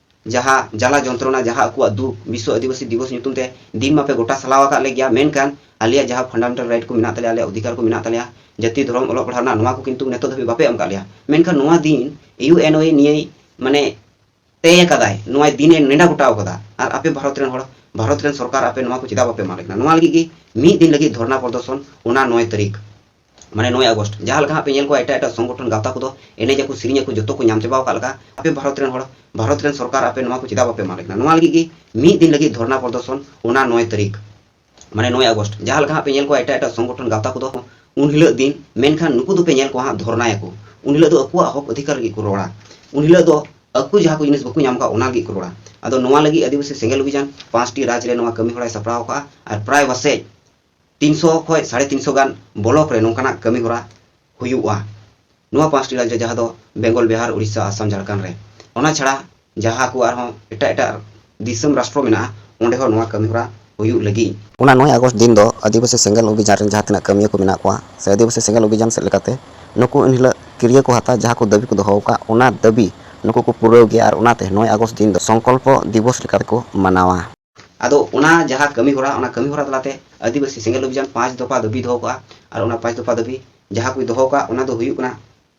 ᱡᱟᱦᱟᱸ ᱡᱟᱞᱟ ᱡᱚᱱᱛᱨᱚᱱᱟ, ᱡᱟᱦᱟᱸ ᱟᱠᱚᱣᱟᱜ ᱫᱩᱠ, ᱵᱤᱥᱥᱚ ᱟᱹᱫᱤᱵᱟᱹᱥᱤ ᱫᱤᱵᱚᱥ ᱧᱩᱛᱩᱢ ᱛᱮ ᱫᱤᱱ ᱢᱟᱯᱮ ᱜᱚᱴᱟ ᱥᱟᱞᱟᱣ ᱟᱠᱟᱫ ᱞᱮ ᱜᱮᱭᱟ, ᱢᱮᱱᱠᱷᱟᱱ ᱟᱞᱮᱭᱟᱜ ᱡᱟᱦᱟᱸ fundamental right ᱠᱚ ᱢᱮᱱᱟᱜ ᱛᱟᱞᱮᱭᱟ, ᱟᱞᱮᱭᱟᱜ ᱚᱫᱷᱤᱠᱟᱨ ᱠᱚ ᱢᱮᱱᱟᱜ ᱛᱟᱞᱮᱭᱟ, ᱡᱟᱹᱛᱤ ᱫᱷᱚᱨᱚᱢ ᱚᱞᱚᱜ ᱯᱟᱲᱦᱟᱣ ᱨᱮᱱᱟᱜ, ᱱᱚᱣᱟ ᱠᱚ ᱠᱤᱱᱛᱩ ᱱᱤᱛᱚᱜ ᱫᱷᱟᱹᱵᱤᱡ ᱵᱟᱯᱮ ᱮᱢ ᱟᱠᱟᱫ ᱞᱮᱭᱟ᱾ ᱢᱮᱱᱠᱷᱟᱱ ᱱᱚᱣᱟ ᱫᱤᱱ ᱤᱭᱩ ᱮᱱ ᱳ ᱱᱤᱭᱟᱹᱭ ᱢᱟᱱᱮ ᱛᱮᱭ ᱟᱠᱟᱫᱟᱭ, ᱱᱚᱣᱟ ᱫᱤᱱᱮ ᱱᱮᱰᱟ ᱜᱚᱴᱟᱣ ᱠᱟᱫᱟ, ᱟᱨ ᱟᱯᱮ ᱵᱷᱟᱨᱚᱛ ᱨᱮᱱ ᱦᱚᱲ, ᱵᱷᱟᱨᱚᱛ ᱨᱮᱱ ᱥᱚᱨᱠᱟᱨ ᱟᱯᱮ ᱱᱚᱣᱟ ᱠᱚ ᱪᱮᱫᱟᱜ ᱵᱟᱯᱮ ᱮᱢᱟ ᱞᱮ ᱠᱟᱱᱟ? ᱱᱚᱣᱟ ᱞᱟᱹᱜᱤᱫ ᱜᱮ ᱢᱤᱫ ᱫᱤᱱ ᱞᱟᱹᱜᱤᱫ ᱫᱷᱚᱨᱱᱟ ᱯᱨᱚᱫᱚᱨᱥᱚᱱ ᱚᱱᱟ ᱱᱚᱭ ᱛᱟᱹᱨᱤᱠᱷ, ᱢᱟᱱᱮ ᱱᱚᱭ ᱟᱜᱚᱥᱴ᱾ ᱡᱟᱦᱟᱸ ᱞᱮᱠᱟ ᱦᱟᱸᱜ ᱯᱮ ᱧᱮᱞ ᱠᱚᱣᱟ ᱮᱴᱟᱜ ᱮᱴᱟᱜ ᱥᱚᱝᱜᱚᱴᱷᱚᱱ ᱜᱟᱶᱛᱟ ᱠᱚᱫᱚ ᱮᱱᱮᱡ ᱟᱠᱚ, ᱥᱮᱨᱮᱧ ᱟᱠᱚ, ᱡᱚᱛᱚ ᱠᱚ ᱧᱟᱢ ᱪᱟᱵᱟᱣ ᱟᱠᱟᱫ ᱞᱮᱠᱟ, ᱟᱯᱮ ᱵᱷᱟᱨᱚᱛ ᱨᱮᱱ ᱦᱚᱲ, ᱵᱷᱟᱨᱚᱛ ᱨᱮᱱ ᱥᱚᱨᱠᱟᱨ ᱟᱯᱮ ᱱᱚᱣᱟ ᱠᱚ ᱪᱮᱫᱟᱜ ᱵᱟᱯᱮ ᱮᱢᱟ ᱞᱮ ᱠᱟᱱᱟ? ᱱᱚᱣᱟ ᱞᱟᱹᱜᱤᱫ ᱜᱮ ᱢᱤᱫ ᱫᱤᱱ ᱞᱟᱹᱜᱤᱫ ᱫᱷᱚᱨᱱᱟ ᱯᱨᱚᱫᱚᱨᱥᱚᱱ ᱚᱱᱟ ᱱᱚᱭ ᱛᱟᱹᱨᱤᱠᱷ, ᱢᱟᱱᱮ ᱱᱚᱭ ᱟᱜᱚᱥᱴ᱾ ᱡᱟᱦᱟᱸ ᱞᱮᱠᱟ ᱦᱟᱸᱜ ᱯᱮ ᱧᱮᱞ ᱠᱚᱣᱟ ᱮᱴᱟᱜ ᱮᱴᱟᱜ ᱥᱚᱝᱜᱚᱴᱷᱚᱱ ᱜᱟᱶᱛᱟ ᱠᱚᱫᱚ ᱩᱱ ᱦᱤᱞᱳᱜ ᱫᱤᱱ, ᱢᱮᱱᱠᱷᱟᱱ ᱱᱩᱠᱩ ᱫᱚᱯᱮ ᱧᱮᱞ ᱠᱚᱣᱟ ᱦᱟᱸᱜ ᱫᱷᱚᱨᱱᱟᱭᱟᱠᱚ᱾ ᱩᱱ ᱦᱤᱞᱳᱜ ᱫᱚ ᱟᱠᱚᱣᱟᱜ ᱦᱚᱠ ᱚᱫᱷᱤᱠᱟᱨ ᱞᱟᱹᱜᱤᱫ ᱠᱚ ᱨᱚᱲᱟ, ᱩᱱ ᱦᱤᱞᱳᱜ ᱫᱚ ᱟᱠᱚ ᱡᱟᱦᱟᱸ ᱠᱚ ᱡᱤᱱᱤᱥ ᱵᱟᱠᱚ ᱧᱟᱢ ᱠᱟᱜ ᱚᱱᱟ ᱞᱟᱹᱜᱤᱫ ᱠᱚ ᱨᱚᱲᱟ᱾ ᱟᱫᱚ ᱱᱚᱣᱟ ᱞᱟᱹᱜᱤᱫ ᱟᱹᱫᱤᱵᱟᱹᱥᱤ ᱥᱮᱸᱜᱮᱞ ᱚᱵᱷᱤᱡᱟᱱ ᱯᱟᱸᱪᱴᱤ ᱨᱟᱡᱽ ᱨᱮ ᱱᱚᱣᱟ ᱠᱟᱹᱢᱤ ᱦᱚᱨᱟᱭ ᱥᱟᱯᱲᱟᱣ ᱠᱟᱜᱼᱟ, ᱟᱨ ᱯᱨᱟᱭ ᱯᱟᱥᱮᱡ ᱛᱤᱱᱥᱚ ᱠᱷᱚᱱ ᱥᱟᱲᱮ ᱛᱤᱱᱥᱚ ᱜᱟᱱ ᱵᱞᱚᱠ ᱨᱮ ᱱᱚᱝᱠᱟᱱᱟᱜ ᱠᱟᱹᱢᱤ ᱦᱚᱨᱟ ᱦᱩᱭᱩᱜᱼᱟ᱾ ᱱᱚᱣᱟ ᱯᱟᱸᱪᱴᱤ ᱨᱟᱡᱽ ᱨᱮ, ᱡᱟᱦᱟᱸ ᱫᱚ ᱵᱮᱝᱜᱚᱞ, ᱵᱤᱦᱟᱨ, ᱩᱲᱤᱥᱥᱟ, ᱟᱥᱟᱢ, ᱡᱷᱟᱲᱠᱷᱚᱸᱰ ᱨᱮ, ᱚᱱᱟ ᱪᱷᱟᱲᱟ ᱡᱟᱦᱟᱸ ᱠᱚ ᱟᱨᱦᱚᱸ ᱮᱴᱟᱜ ᱮᱴᱟᱜ ᱫᱤᱥᱚᱢ ᱨᱟᱥᱴᱨᱚ ᱢᱮᱱᱟᱜᱼᱟ, ᱚᱸᱰᱮ ᱦᱚᱸ ᱱᱚᱣᱟ ᱠᱟᱹᱢᱤ ᱦᱚᱨᱟ ᱦᱩᱭᱩᱜ ᱞᱟᱹᱜᱤᱫ᱾ ᱚᱱᱟ ᱱᱚᱭ ᱟᱜᱚᱥᱴ ᱫᱤᱱ ᱫᱚ ᱟᱹᱫᱤᱵᱟᱹᱥᱤ ᱥᱮᱸᱜᱮᱞ ᱚᱵᱷᱤᱡᱟᱱ ᱨᱮᱱ ᱡᱟᱦᱟᱸ ᱛᱤᱱᱟᱹᱜ ᱠᱟᱹᱢᱤᱭᱟᱹ ᱠᱚ ᱢᱮᱱᱟᱜ ᱠᱚᱣᱟ, ᱥᱮ ᱟᱹᱫᱤᱵᱟᱹᱥᱤ ᱥᱮᱸᱜᱮᱞ ᱚᱵᱷᱤᱡᱟᱱ ᱥᱮᱫ ᱞᱮᱠᱟᱛᱮ, ᱱᱩᱠᱩ ᱮᱱ ᱦᱤᱞᱳᱜ ᱠᱤᱨᱭᱟᱹ ᱠᱚ ᱦᱟᱛᱟᱣᱟ, ᱡᱟᱦᱟᱸ ᱠᱚ ᱫᱟᱹᱵᱤ ᱠᱚ ᱫᱚᱦᱚ ᱟᱠᱟᱫ, ᱚᱱᱟ ᱫᱟᱹᱵᱤ ᱱᱩᱠᱩ ᱠᱚ ᱯᱩᱨᱟᱹᱣ ᱜᱮᱭᱟ, ᱟᱨ ᱚᱱᱟᱛᱮ ᱱᱚᱭ ᱟᱜᱚᱥᱴ ᱫᱤᱱ ᱫᱚ ᱥᱚᱝᱠᱚᱞᱯᱚ ᱫᱤᱵᱚᱥ ᱞᱮᱠᱟ ᱛᱮᱠᱚ ᱢᱟᱱᱟᱣᱟ᱾ ᱟᱫᱚ ᱚᱱᱟ ᱡᱟᱦᱟᱸ ᱠᱟᱹᱢᱤ ᱦᱚᱨᱟ, ᱚᱱᱟ ᱠᱟᱹᱢᱤ ᱦᱚᱨᱟ ᱛᱟᱞᱟᱛᱮ ᱟᱹᱫᱤᱵᱟᱹᱥᱤ ᱥᱮᱸᱜᱮᱞ ᱚᱵᱷᱤᱡᱟᱱ ᱯᱟᱸᱪ ᱫᱚᱯᱷᱟ ᱫᱟᱹᱵᱤ ᱫᱚᱦᱚ ᱠᱟᱜᱼᱟ, ᱟᱨ ᱚᱱᱟ ᱯᱟᱸᱪ ᱫᱚᱯᱷᱟ ᱫᱟᱹᱵᱤ ᱡᱟᱦᱟᱸ ᱠᱚ ᱫᱚᱦᱚ ᱠᱟᱜᱼᱟ, ᱚᱱᱟ ᱫᱚ ᱦᱩᱭᱩᱜ ᱠᱟᱱᱟ,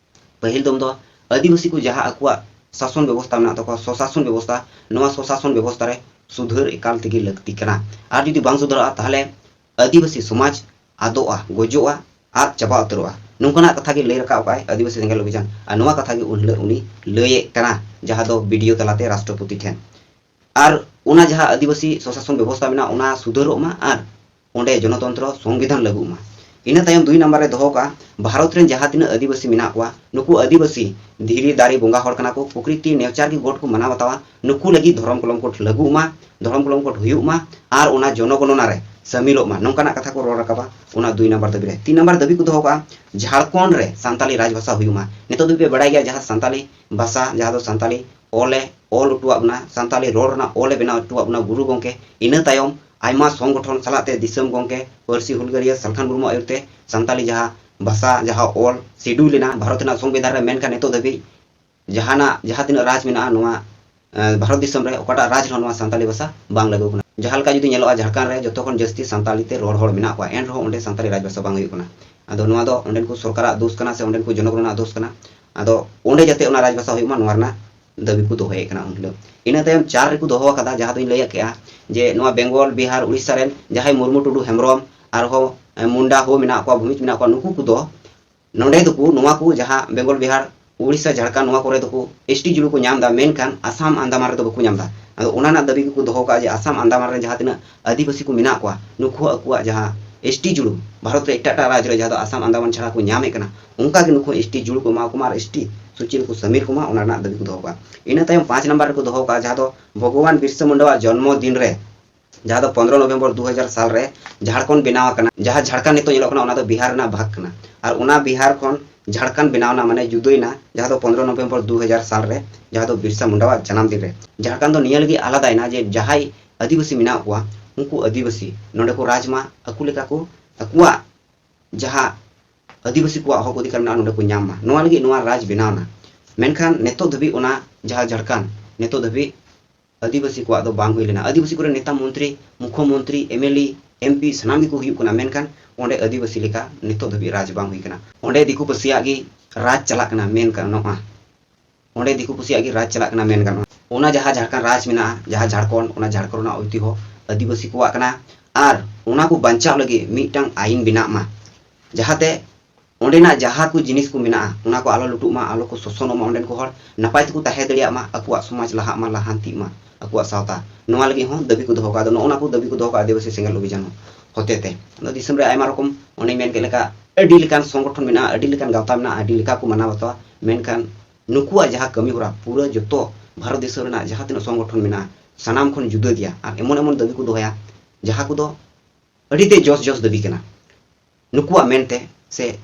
ᱯᱟᱹᱦᱤᱞ ᱫᱚᱢ ᱫᱚ ᱟᱹᱫᱤᱵᱟᱹᱥᱤ ᱠᱚ ᱡᱟᱦᱟᱸ ᱟᱠᱚᱣᱟᱜ ᱥᱟᱥᱚᱱ ᱵᱮᱵᱚᱥᱛᱟ ᱢᱮᱱᱟᱜ ᱛᱟᱠᱚᱣᱟ, ᱥᱚᱥᱟᱥᱚᱱ ᱵᱮᱵᱚᱥᱛᱟ, ᱱᱚᱣᱟ ᱥᱚᱥᱟᱥᱚᱱ ᱵᱮᱵᱚᱥᱛᱟ ᱨᱮ ᱥᱩᱫᱷᱟᱹᱨ ᱮᱠᱟᱞ ᱛᱮᱜᱮ ᱞᱟᱹᱠᱛᱤ ᱠᱟᱱᱟ᱾ ᱟᱨ ᱡᱩᱫᱤ ᱵᱟᱝ ᱥᱩᱫᱷᱟᱹᱨᱚᱜᱼᱟ, ᱛᱟᱦᱚᱞᱮ ᱟᱹᱫᱤᱵᱟᱹᱥᱤ ᱥᱚᱢᱟᱡᱽ ᱟᱫᱚᱜᱼᱟ, ᱜᱚᱡᱚᱜᱼᱟ, ᱟᱫ ᱪᱟᱵᱟ ᱩᱛᱟᱹᱨᱚᱜᱼᱟ᱾ ᱱᱚᱝᱠᱟᱱᱟᱜ ᱠᱟᱛᱷᱟ ᱜᱮ ᱞᱟᱹᱭ ᱨᱟᱠᱟᱵ ᱟᱠᱟᱫ ᱟᱭ ᱟᱹᱫᱤᱵᱟᱹᱥᱤ ᱥᱮᱸᱜᱮᱞ ᱚᱵᱷᱤᱡᱟᱱ, ᱟᱨ ᱱᱚᱣᱟ ᱠᱟᱛᱷᱟ ᱜᱮ ᱩᱱ ᱦᱤᱞᱳᱜ ᱩᱱᱤ ᱞᱟᱹᱭᱮᱫ ᱠᱟᱱᱟ, ᱡᱟᱦᱟᱸ ᱫᱚ ᱵᱤ ᱰᱤ ᱳ ᱛᱟᱞᱟᱛᱮ ᱨᱟᱥᱴᱨᱚᱯᱚᱛᱤ ᱴᱷᱮᱱ᱾ ᱟᱨ ᱚᱱᱟ ᱡᱟᱦᱟᱸ ᱟᱹᱫᱤᱵᱟᱹᱥᱤ ᱥᱚᱥᱟᱥᱚᱱ ᱵᱮᱵᱚᱥᱛᱟ ᱢᱮᱱᱟᱜᱼᱟ, ᱚᱱᱟ ᱥᱩᱫᱷᱟᱹᱨᱚᱜ ᱢᱟ ᱟᱨ ᱚᱸᱰᱮ ᱡᱚᱱᱚᱛᱚᱱᱛᱨᱚ ᱥᱚᱝᱵᱤᱫᱷᱟᱱ ᱞᱟᱹᱜᱩᱜ ᱢᱟ᱾ ᱤᱱᱟᱹ ᱛᱟᱭᱚᱢ ᱫᱩᱭ ᱱᱟᱢᱵᱟᱨ ᱨᱮ ᱫᱚᱦᱚ ᱠᱟᱜᱼᱟ, ᱵᱷᱟᱨᱚᱛ ᱨᱮᱱ ᱡᱟᱦᱟᱸ ᱛᱤᱱᱟᱹᱜ ᱟᱹᱫᱤᱵᱟᱹᱥᱤ ᱢᱮᱱᱟᱜ ᱠᱚᱣᱟ, ᱱᱩᱠᱩ ᱟᱹᱫᱤᱵᱟᱹᱥᱤ ᱫᱷᱤᱨᱤ ᱫᱟᱨᱮ ᱵᱚᱸᱜᱟ ᱦᱚᱲ ᱠᱟᱱᱟ ᱠᱚ, ᱯᱨᱚᱠᱨᱤᱛᱤ ᱱᱮᱪᱟᱨ ᱜᱮ ᱜᱚᱰ ᱠᱚ ᱢᱟᱱᱟᱣ ᱵᱟᱛᱟᱣᱟ, ᱱᱩᱠᱩ ᱞᱟᱹᱜᱤᱫ ᱫᱷᱚᱨᱚᱢ ᱠᱚᱞᱚᱢ ᱠᱳᱰ ᱞᱟᱹᱜᱩᱜ ᱢᱟ, ᱫᱷᱚᱨᱚᱢ ᱠᱚᱞᱚᱢ ᱠᱳᱰ ᱦᱩᱭᱩᱜ ᱢᱟ, ᱟᱨ ᱚᱱᱟ ᱡᱚᱱᱚᱜᱚᱱᱚᱱᱟ ᱨᱮ ᱥᱟᱹᱢᱤᱞᱚᱜ ᱢᱟ, ᱱᱚᱝᱠᱟᱱᱟᱜ ᱠᱟᱛᱷᱟ ᱠᱚ ᱨᱚᱲ ᱨᱟᱠᱟᱵᱟ ᱚᱱᱟ ᱫᱩᱭ ᱱᱟᱢᱵᱟᱨ ᱫᱟᱹᱵᱤ ᱨᱮ᱾ ᱛᱤᱱ ᱱᱟᱢᱵᱟᱨ ᱫᱟᱹᱵᱤ ᱠᱚ ᱫᱚᱦᱚ ᱠᱟᱜᱼᱟ, ᱡᱷᱟᱲᱠᱷᱚᱸᱰ ᱨᱮ ᱥᱟᱱᱛᱟᱞᱤ ᱨᱟᱡᱽ ᱵᱷᱟᱥᱟ ᱦᱩᱭᱩᱜ ᱢᱟ᱾ ᱱᱤᱛᱚᱜ ᱫᱷᱟᱹᱵᱤᱡ ᱯᱮ ᱵᱟᱲᱟᱭ ᱜᱮᱭᱟ, ᱡᱟᱦᱟᱸ ᱥᱟᱱᱛᱟᱞᱤ ᱵᱷᱟᱥᱟ, ᱡᱟᱦᱟᱸ ᱫᱚ ᱥᱟᱱᱛᱟᱞᱤ ᱚᱞ ᱮ ᱚᱞ ᱦᱚᱴᱚᱣᱟᱜ ᱵᱚᱱᱟ, ᱥᱟᱱᱛᱟᱞᱤ ᱨᱚᱲ ᱨᱮᱱᱟᱜ ᱚᱞ ᱮ ᱵᱮᱱᱟᱣ ᱦᱚᱴᱚᱣᱟᱜ ᱵᱚᱱᱟ ᱜᱩᱨᱩ ᱜᱚᱢᱠᱮ᱾ ᱤᱱᱟᱹ ᱛᱟᱭᱚᱢ ᱟᱭᱢᱟ ᱥᱚᱝᱜᱚᱴᱷᱚᱱ ᱥᱟᱞᱟᱜ ᱛᱮ ᱫᱤᱥᱚᱢ ᱜᱚᱢᱠᱮ ᱯᱟᱹᱨᱥᱤ ᱦᱩᱞᱜᱟᱹᱨᱤᱭᱟᱹ ᱥᱟᱞᱠᱷᱟᱱ ᱢᱩᱨᱢᱩ ᱟᱹᱭᱩᱨ ᱛᱮ ᱥᱟᱱᱛᱟᱞᱤ ᱡᱟᱦᱟᱸ ᱵᱷᱟᱥᱟ, ᱡᱟᱦᱟᱸ ᱚᱞ ᱥᱤᱰᱩᱞ ᱮᱱᱟ ᱵᱷᱟᱨᱚᱛ ᱨᱮᱱᱟᱜ ᱥᱚᱝᱵᱤᱫᱷᱟᱱ ᱨᱮ, ᱢᱮᱱᱠᱷᱟᱱ ᱱᱤᱛᱚᱜ ᱫᱷᱟᱹᱵᱤᱡ ᱡᱟᱦᱟᱱᱟᱜ, ᱡᱟᱦᱟᱸ ᱛᱤᱱᱟᱹᱜ ᱨᱟᱡᱽ ᱢᱮᱱᱟᱜᱼᱟ ᱱᱚᱣᱟ ᱮ, ᱵᱷᱟᱨᱚᱛ ᱫᱤᱥᱚᱢ ᱨᱮ, ᱚᱠᱟᱴᱟᱜ ᱨᱟᱡᱽ ᱨᱮᱦᱚᱸ ᱱᱚᱣᱟ ᱥᱟᱱᱛᱟᱲᱤ ᱵᱷᱟᱥᱟ ᱵᱟᱝ ᱞᱟᱹᱜᱩ ᱠᱟᱱᱟ᱾ ᱡᱟᱦᱟᱸ ᱞᱮᱠᱟ ᱡᱩᱫᱤ ᱧᱮᱞᱚᱜᱼᱟ, ᱡᱷᱟᱲᱠᱷᱚᱸᱰ ᱨᱮ ᱡᱚᱛᱚ ᱠᱷᱚᱱ ᱡᱟᱹᱥᱛᱤ ᱥᱟᱱᱛᱟᱲᱤ ᱛᱮ ᱨᱚᱲ ᱦᱚᱲ ᱢᱮᱱᱟᱜ ᱠᱚᱣᱟ, ᱮᱱ ᱨᱮᱦᱚᱸ ᱚᱸᱰᱮ ᱥᱟᱱᱛᱟᱲᱤ ᱨᱟᱡᱽ ᱵᱷᱟᱥᱟ ᱵᱟᱝ ᱦᱩᱭᱩᱜ ᱠᱟᱱᱟ᱾ ᱟᱫᱚ ᱱᱚᱣᱟ ᱫᱚ ᱚᱸᱰᱮᱱ ᱠᱚ ᱥᱚᱨᱠᱟᱨᱟᱜ ᱫᱳᱥ ᱠᱟᱱᱟ ᱥᱮ ᱚᱸᱰᱮᱱ ᱠᱚ ᱡᱚᱱᱚᱜᱚᱱ ᱨᱮᱱᱟᱜ ᱫᱳᱥ ᱠᱟᱱᱟ? ᱟᱫᱚ ᱚᱸᱰᱮ ᱡᱟᱛᱮ ᱚᱱᱟ ᱨᱟᱡᱽ ᱵᱷᱟᱥᱟ ᱦᱩᱭᱩᱜ ᱢᱟ, ᱱᱚᱣᱟ ᱨᱮᱱᱟᱜ ᱫᱟᱹᱵᱤ ᱠᱚ ᱫᱚᱦᱚᱭᱮᱫ ᱠᱟᱱᱟ ᱩᱱ ᱦᱤᱞᱳᱜ᱾ ᱤᱱᱟᱹ ᱛᱟᱭᱚᱢ ᱪᱟᱨ ᱨᱮᱠᱚ ᱫᱚᱦᱚ ᱟᱠᱟᱫᱟ, ᱡᱟᱦᱟᱸ ᱫᱚᱧ ᱞᱟᱹᱭ ᱟᱫ ᱠᱮᱜᱼᱟ, ᱡᱮ ᱱᱚᱣᱟ ᱵᱮᱝᱜᱚᱞ, ᱵᱤᱦᱟᱨ, ᱩᱲᱤᱥᱥᱟ ᱨᱮᱱ ᱡᱟᱦᱟᱸᱭ ᱢᱩᱨᱢᱩ, ᱴᱩᱰᱩ, ᱦᱮᱢᱵᱨᱚᱢ, ᱟᱨᱦᱚᱸ, ᱮ, ᱢᱩᱱᱰᱟ ᱦᱚᱸ ᱢᱮᱱᱟᱜ ᱠᱚᱣᱟ, ᱵᱷᱩᱢᱤᱡᱽ ᱢᱮᱱᱟᱜ ᱠᱚᱣᱟ, ᱱᱩᱠᱩ ᱠᱚᱫᱚ ᱱᱚᱰᱮ ᱫᱚᱠᱚ, ᱱᱚᱣᱟ ᱠᱚ ᱡᱟᱦᱟᱸ ᱵᱮᱝᱜᱚᱞ, ᱵᱤᱦᱟᱨ, ᱩᱲᱤᱥᱥᱟ, ᱡᱷᱟᱲᱠᱷᱚᱸᱰ, ᱱᱚᱣᱟ ᱠᱚᱨᱮ ᱫᱚᱠᱚ ᱮᱥ ᱴᱤ ᱡᱩᱲᱩ ᱠᱚ ᱧᱟᱢ ᱮᱫᱟ, ᱢᱮᱱᱠᱷᱟᱱ ᱟᱥᱟᱢ, ᱟᱱᱫᱟᱢᱟᱱ ᱨᱮᱫᱚ ᱵᱟᱠᱚ ᱧᱟᱢ ᱮᱫᱟ᱾ ᱟᱫᱚ ᱚᱱᱟ ᱨᱮᱱᱟᱜ ᱫᱟᱹᱵᱤ ᱜᱮᱠᱚ ᱫᱚᱦᱚ ᱠᱟᱜᱼᱟ ᱡᱮ ᱟᱥᱟᱢ, ᱟᱱᱫᱟᱢᱟᱱ ᱨᱮᱱ ᱡᱟᱦᱟᱸ ᱛᱤᱱᱟᱹᱜ ᱟᱹᱫᱤᱵᱟᱹᱥᱤ ᱠᱚ ᱢᱮᱱᱟᱜ ᱠᱚᱣᱟ, ᱱᱩᱠᱩ ᱦᱚᱸ ᱟᱠᱚᱣᱟᱜ ᱡᱟᱦᱟᱸ ᱮᱥ ᱴᱤ ᱡᱩᱲᱩ, ᱵᱷᱟᱨᱚᱛ ᱨᱮ ᱮᱴᱟᱜ ᱮᱴᱟᱜ ᱨᱟᱡᱽ ᱨᱮ, ᱡᱟᱦᱟᱸ ᱫᱚ ᱟᱥᱟᱢ, ᱟᱱᱫᱟᱢᱟᱱ ᱪᱷᱟᱲᱟ ᱠᱚ ᱧᱟᱢᱮᱫ ᱠᱟᱱᱟ, ᱚᱱᱠᱟ ᱜᱮ ᱱᱩᱠᱩ ᱦᱚᱸ ᱮᱥ ᱴᱤ ᱡᱩᱲᱩ ᱠᱚ ᱮᱢᱟ ᱠᱚ ᱢᱟ ᱟᱨ ᱮᱥ ᱴᱤ ᱥᱩᱪᱤ ᱨᱮᱠᱚ ᱥᱟᱹᱢᱤᱞ ᱠᱚᱢᱟ, ᱚᱱᱟ ᱨᱮᱱᱟᱜ ᱫᱟᱹᱵᱤ ᱠᱚ ᱫᱚᱦᱚ ᱠᱟᱜᱼᱟ᱾ ᱤᱱᱟᱹ ᱛᱟᱭᱚᱢ ᱯᱟᱸᱪ ᱱᱟᱢᱵᱟᱨ ᱨᱮᱠᱚ ᱫᱚᱦᱚ ᱠᱟᱜᱼᱟ, ᱡᱟᱦᱟᱸ ᱫᱚ ᱵᱷᱚᱜᱚᱵᱟᱱ ᱵᱤᱨᱥᱟ ᱢᱩᱱᱰᱟᱣᱟᱜ ᱡᱚᱱᱢᱚ ᱫᱤᱱ ᱨᱮ, ᱡᱟᱦᱟᱸ ᱫᱚ ᱯᱚᱱᱨᱚ ᱱᱚᱵᱷᱮᱢᱵᱚᱨ ᱫᱩ ᱦᱟᱡᱟᱨ ᱥᱟᱞ ᱨᱮ ᱡᱷᱟᱲᱠᱷᱚᱸᱰ ᱵᱮᱱᱟᱣ ᱟᱠᱟᱱᱟ᱾ ᱡᱟᱦᱟᱸ ᱡᱷᱟᱲᱠᱷᱚᱸᱰ ᱱᱤᱛᱚᱜ ᱧᱮᱞᱚᱜ ᱠᱟᱱᱟ, ᱚᱱᱟ ᱫᱚ ᱵᱤᱦᱟᱨ ᱨᱮᱱᱟᱜ ᱵᱷᱟᱜᱽ ᱠᱟᱱᱟ᱾ ᱟᱨ ᱚᱱᱟ ᱵᱤᱦᱟᱨ ᱠᱷᱚᱱ ᱡᱷᱟᱲᱠᱷᱚᱸᱰ ᱵᱮᱱᱟᱣ ᱮᱱᱟ, ᱢᱟᱱᱮ ᱡᱩᱫᱟᱹᱭᱮᱱᱟ, ᱡᱟᱦᱟᱸ ᱫᱚ ᱯᱚᱱᱨᱚ ᱱᱚᱵᱷᱮᱢᱵᱚᱨ ᱫᱩ ᱦᱟᱡᱟᱨ ᱥᱟᱞ ᱨᱮ, ᱡᱟᱦᱟᱸ ᱫᱚ ᱵᱤᱨᱥᱟ ᱢᱩᱱᱰᱟᱣᱟᱜ ᱡᱟᱱᱟᱢ ᱫᱤᱱ ᱨᱮ᱾ ᱡᱷᱟᱲᱠᱷᱚᱸᱰ ᱫᱚ ᱱᱤᱭᱟᱹ ᱞᱟᱹᱜᱤᱫ ᱟᱞᱟᱫᱟᱭᱮᱱᱟ ᱡᱮ ᱡᱟᱦᱟᱸᱭ ᱟᱹᱫᱤᱵᱟᱹᱥᱤ ᱢᱮᱱᱟᱜ ᱠᱚᱣᱟ, ᱩᱱᱠᱩ ᱟᱹᱫᱤᱵᱟᱹᱥᱤ ᱱᱚᱰᱮ ᱠᱚ ᱨᱟᱡᱽ ᱢᱟ, ᱟᱠᱚ ᱞᱮᱠᱟ ᱠᱚ ᱟᱠᱚᱣᱟᱜ ᱡᱟᱦᱟᱸ ᱟᱹᱫᱤᱵᱟᱹᱥᱤ ᱠᱚᱣᱟᱜ ᱦᱚᱠ ᱚᱫᱷᱤᱠᱟᱨ ᱢᱮᱱᱟᱜᱼᱟ, ᱱᱚᱰᱮ ᱠᱚ ᱧᱟᱢ ᱢᱟ, ᱱᱚᱣᱟ ᱞᱟᱹᱜᱤᱫ ᱱᱚᱣᱟ ᱨᱟᱡᱽ ᱵᱮᱱᱟᱣ ᱮᱱᱟ᱾ ᱢᱮᱱᱠᱷᱟᱱ ᱱᱤᱛᱚᱜ ᱫᱷᱟᱹᱵᱤᱡ ᱚᱱᱟ ᱡᱟᱦᱟᱸ ᱡᱷᱟᱲᱠᱷᱚᱸᱰ, ᱱᱤᱛᱚᱜ ᱫᱷᱟᱹᱵᱤᱡ ᱟᱹᱫᱤᱵᱟᱹᱥᱤ ᱠᱚᱣᱟᱜ ᱫᱚ ᱵᱟᱝ ᱦᱩᱭ ᱞᱮᱱᱟ᱾ ᱟᱹᱫᱤᱵᱟᱹᱥᱤ ᱠᱚᱨᱮᱱ ᱱᱮᱛᱟ ᱢᱚᱱᱛᱨᱤ, ᱢᱩᱠᱷᱭᱚᱢᱚᱱᱛᱨᱤ, M L A, M P ᱥᱟᱱᱟᱢ ᱜᱮᱠᱚ ᱦᱩᱭᱩᱜ ᱠᱟᱱᱟ, ᱢᱮᱱᱠᱷᱟᱱ ᱚᱸᱰᱮ ᱟᱹᱫᱤᱵᱟᱹᱥᱤ ᱞᱮᱠᱟ ᱱᱤᱛᱚᱜ ᱫᱷᱟᱹᱵᱤᱡ ᱨᱟᱡᱽ ᱵᱟᱝ ᱦᱩᱭ ᱠᱟᱱᱟ᱾ ᱚᱸᱰᱮ ᱫᱤᱠᱩ ᱯᱟᱹᱥᱤᱭᱟᱜ ᱜᱮ ᱨᱟᱡᱽ ᱪᱟᱞᱟᱜ ᱠᱟᱱᱟ ᱢᱮᱱ ᱜᱟᱱᱚᱜᱼᱟ᱾ ᱚᱸᱰᱮ ᱫᱤᱠᱩ ᱯᱩᱥᱤᱭᱟᱜ ᱜᱮ ᱨᱟᱡᱽ ᱪᱟᱞᱟᱜ ᱠᱟᱱᱟ ᱢᱮᱱ ᱜᱟᱱᱚᱜᱼᱟ᱾ ᱚᱱᱟ ᱡᱟᱦᱟᱸ ᱡᱷᱟᱲᱠᱷᱚᱸᱰ ᱨᱟᱡᱽ ᱢᱮᱱᱟᱜᱼᱟ, ᱡᱟᱦᱟᱸ ᱡᱷᱟᱲᱠᱷᱚᱸᱰ, ᱚᱱᱟ ᱡᱷᱟᱲᱠᱷᱚᱸᱰ ᱨᱮᱱᱟᱜ ᱚᱭᱛᱤᱦᱚ ᱟᱹᱫᱤᱵᱟᱹᱥᱤ ᱠᱚᱣᱟᱜ ᱠᱟᱱᱟ᱾ ᱟᱨ ᱚᱱᱟ ᱠᱚ ᱵᱟᱧᱪᱟᱣ ᱞᱟᱹᱜᱤᱫ ᱢᱤᱫᱴᱟᱝ ᱟᱭᱤᱱ ᱵᱮᱱᱟᱜ ᱢᱟ, ᱡᱟᱦᱟᱸᱛᱮ ᱚᱸᱰᱮᱱᱟᱜ ᱡᱟᱦᱟᱸ ᱠᱚ ᱡᱤᱱᱤᱥ ᱠᱚ ᱢᱮᱱᱟᱜᱼᱟ, ᱚᱱᱟ ᱠᱚ ᱟᱞᱚ ᱞᱩᱴᱩᱜ ᱢᱟ, ᱟᱞᱚ ᱠᱚ ᱥᱳᱥᱚᱱᱚᱜ ᱢᱟ, ᱚᱸᱰᱮᱱ ᱠᱚ ᱦᱚᱲ ᱱᱟᱯᱟᱭ ᱛᱮᱠᱚ ᱛᱟᱦᱮᱸ ᱫᱟᱲᱮᱭᱟᱜ ᱢᱟ, ᱟᱠᱚᱣᱟᱜ ᱥᱚᱢᱟᱡᱽ ᱞᱟᱦᱟᱜ ᱢᱟ, ᱞᱟᱦᱟᱱᱛᱤᱜ ᱢᱟ, ᱟᱠᱚᱣᱟᱜ ᱥᱟᱶᱛᱟ᱾ ᱱᱚᱣᱟ ᱞᱟᱹᱜᱤᱫ ᱦᱚᱸ ᱫᱟᱹᱵᱤ ᱠᱚ ᱫᱚᱦᱚ ᱠᱟᱜᱼᱟ᱾ ᱟᱫᱚ ᱱᱚᱜᱼᱚ ᱱᱟ ᱠᱚ ᱫᱟᱹᱵᱤ ᱠᱚ ᱫᱚᱦᱚ ᱠᱟᱜᱼᱟ ᱟᱹᱫᱤᱵᱟᱹᱥᱤ ᱥᱮᱸᱜᱮᱞ ᱚᱵᱷᱤᱡᱟᱱ ᱦᱚᱛᱮᱛᱮ᱾ ᱟᱫᱚ ᱫᱤᱥᱚᱢ ᱨᱮ ᱟᱭᱢᱟ ᱨᱚᱠᱚᱢ, ᱚᱱᱮᱧ ᱢᱮᱱ ᱠᱮᱫ ᱞᱮᱠᱟ, ᱟᱹᱰᱤ ᱞᱮᱠᱟᱱ ᱥᱚᱝᱜᱚᱴᱷᱚᱱ ᱢᱮᱱᱟᱜᱼᱟ, ᱟᱹᱰᱤ ᱞᱮᱠᱟᱱ ᱜᱟᱶᱛᱟ ᱢᱮᱱᱟᱜᱼᱟ, ᱟᱹᱰᱤ ᱞᱮᱠᱟ ᱠᱚ ᱢᱟᱱᱟᱣ ᱵᱟᱛᱟᱣᱟ, ᱢᱮᱱᱠᱷᱟᱱ ᱱᱩᱠᱩᱣᱟᱜ ᱡᱟᱦᱟᱸ ᱠᱟᱹᱢᱤ ᱦᱚᱨᱟ ᱯᱩᱨᱟᱹ ᱡᱚᱛᱚ ᱵᱷᱟᱨᱚᱛ ᱫᱤᱥᱚᱢ ᱨᱮᱱᱟᱜ ᱡᱟᱦᱟᱸ ᱛᱤᱱᱟᱹᱜ ᱥᱚᱝᱜᱚᱴᱷᱚᱱ ᱢᱮᱱᱟᱜᱼᱟ, ᱥᱟᱱᱟᱢ ᱠᱷᱚᱱ ᱡᱩᱫᱟᱹ ᱜᱮᱭᱟ᱾ ᱟᱨ ᱮᱢᱚᱱ ᱮᱢᱚᱱ ᱫᱟᱹᱵᱤ ᱠᱚ ᱫᱚᱦᱚᱭᱟ, ᱡᱟᱦᱟᱸ ᱠᱚᱫᱚ ᱟᱹᱰᱤ ᱛᱮ ᱡᱚᱥ ᱡᱚᱥ ᱫᱟᱹᱵᱤ ᱠᱟᱱᱟ᱾ ᱱᱩᱠᱩᱣᱟᱜ ᱢᱮᱱᱛᱮ ᱥᱮ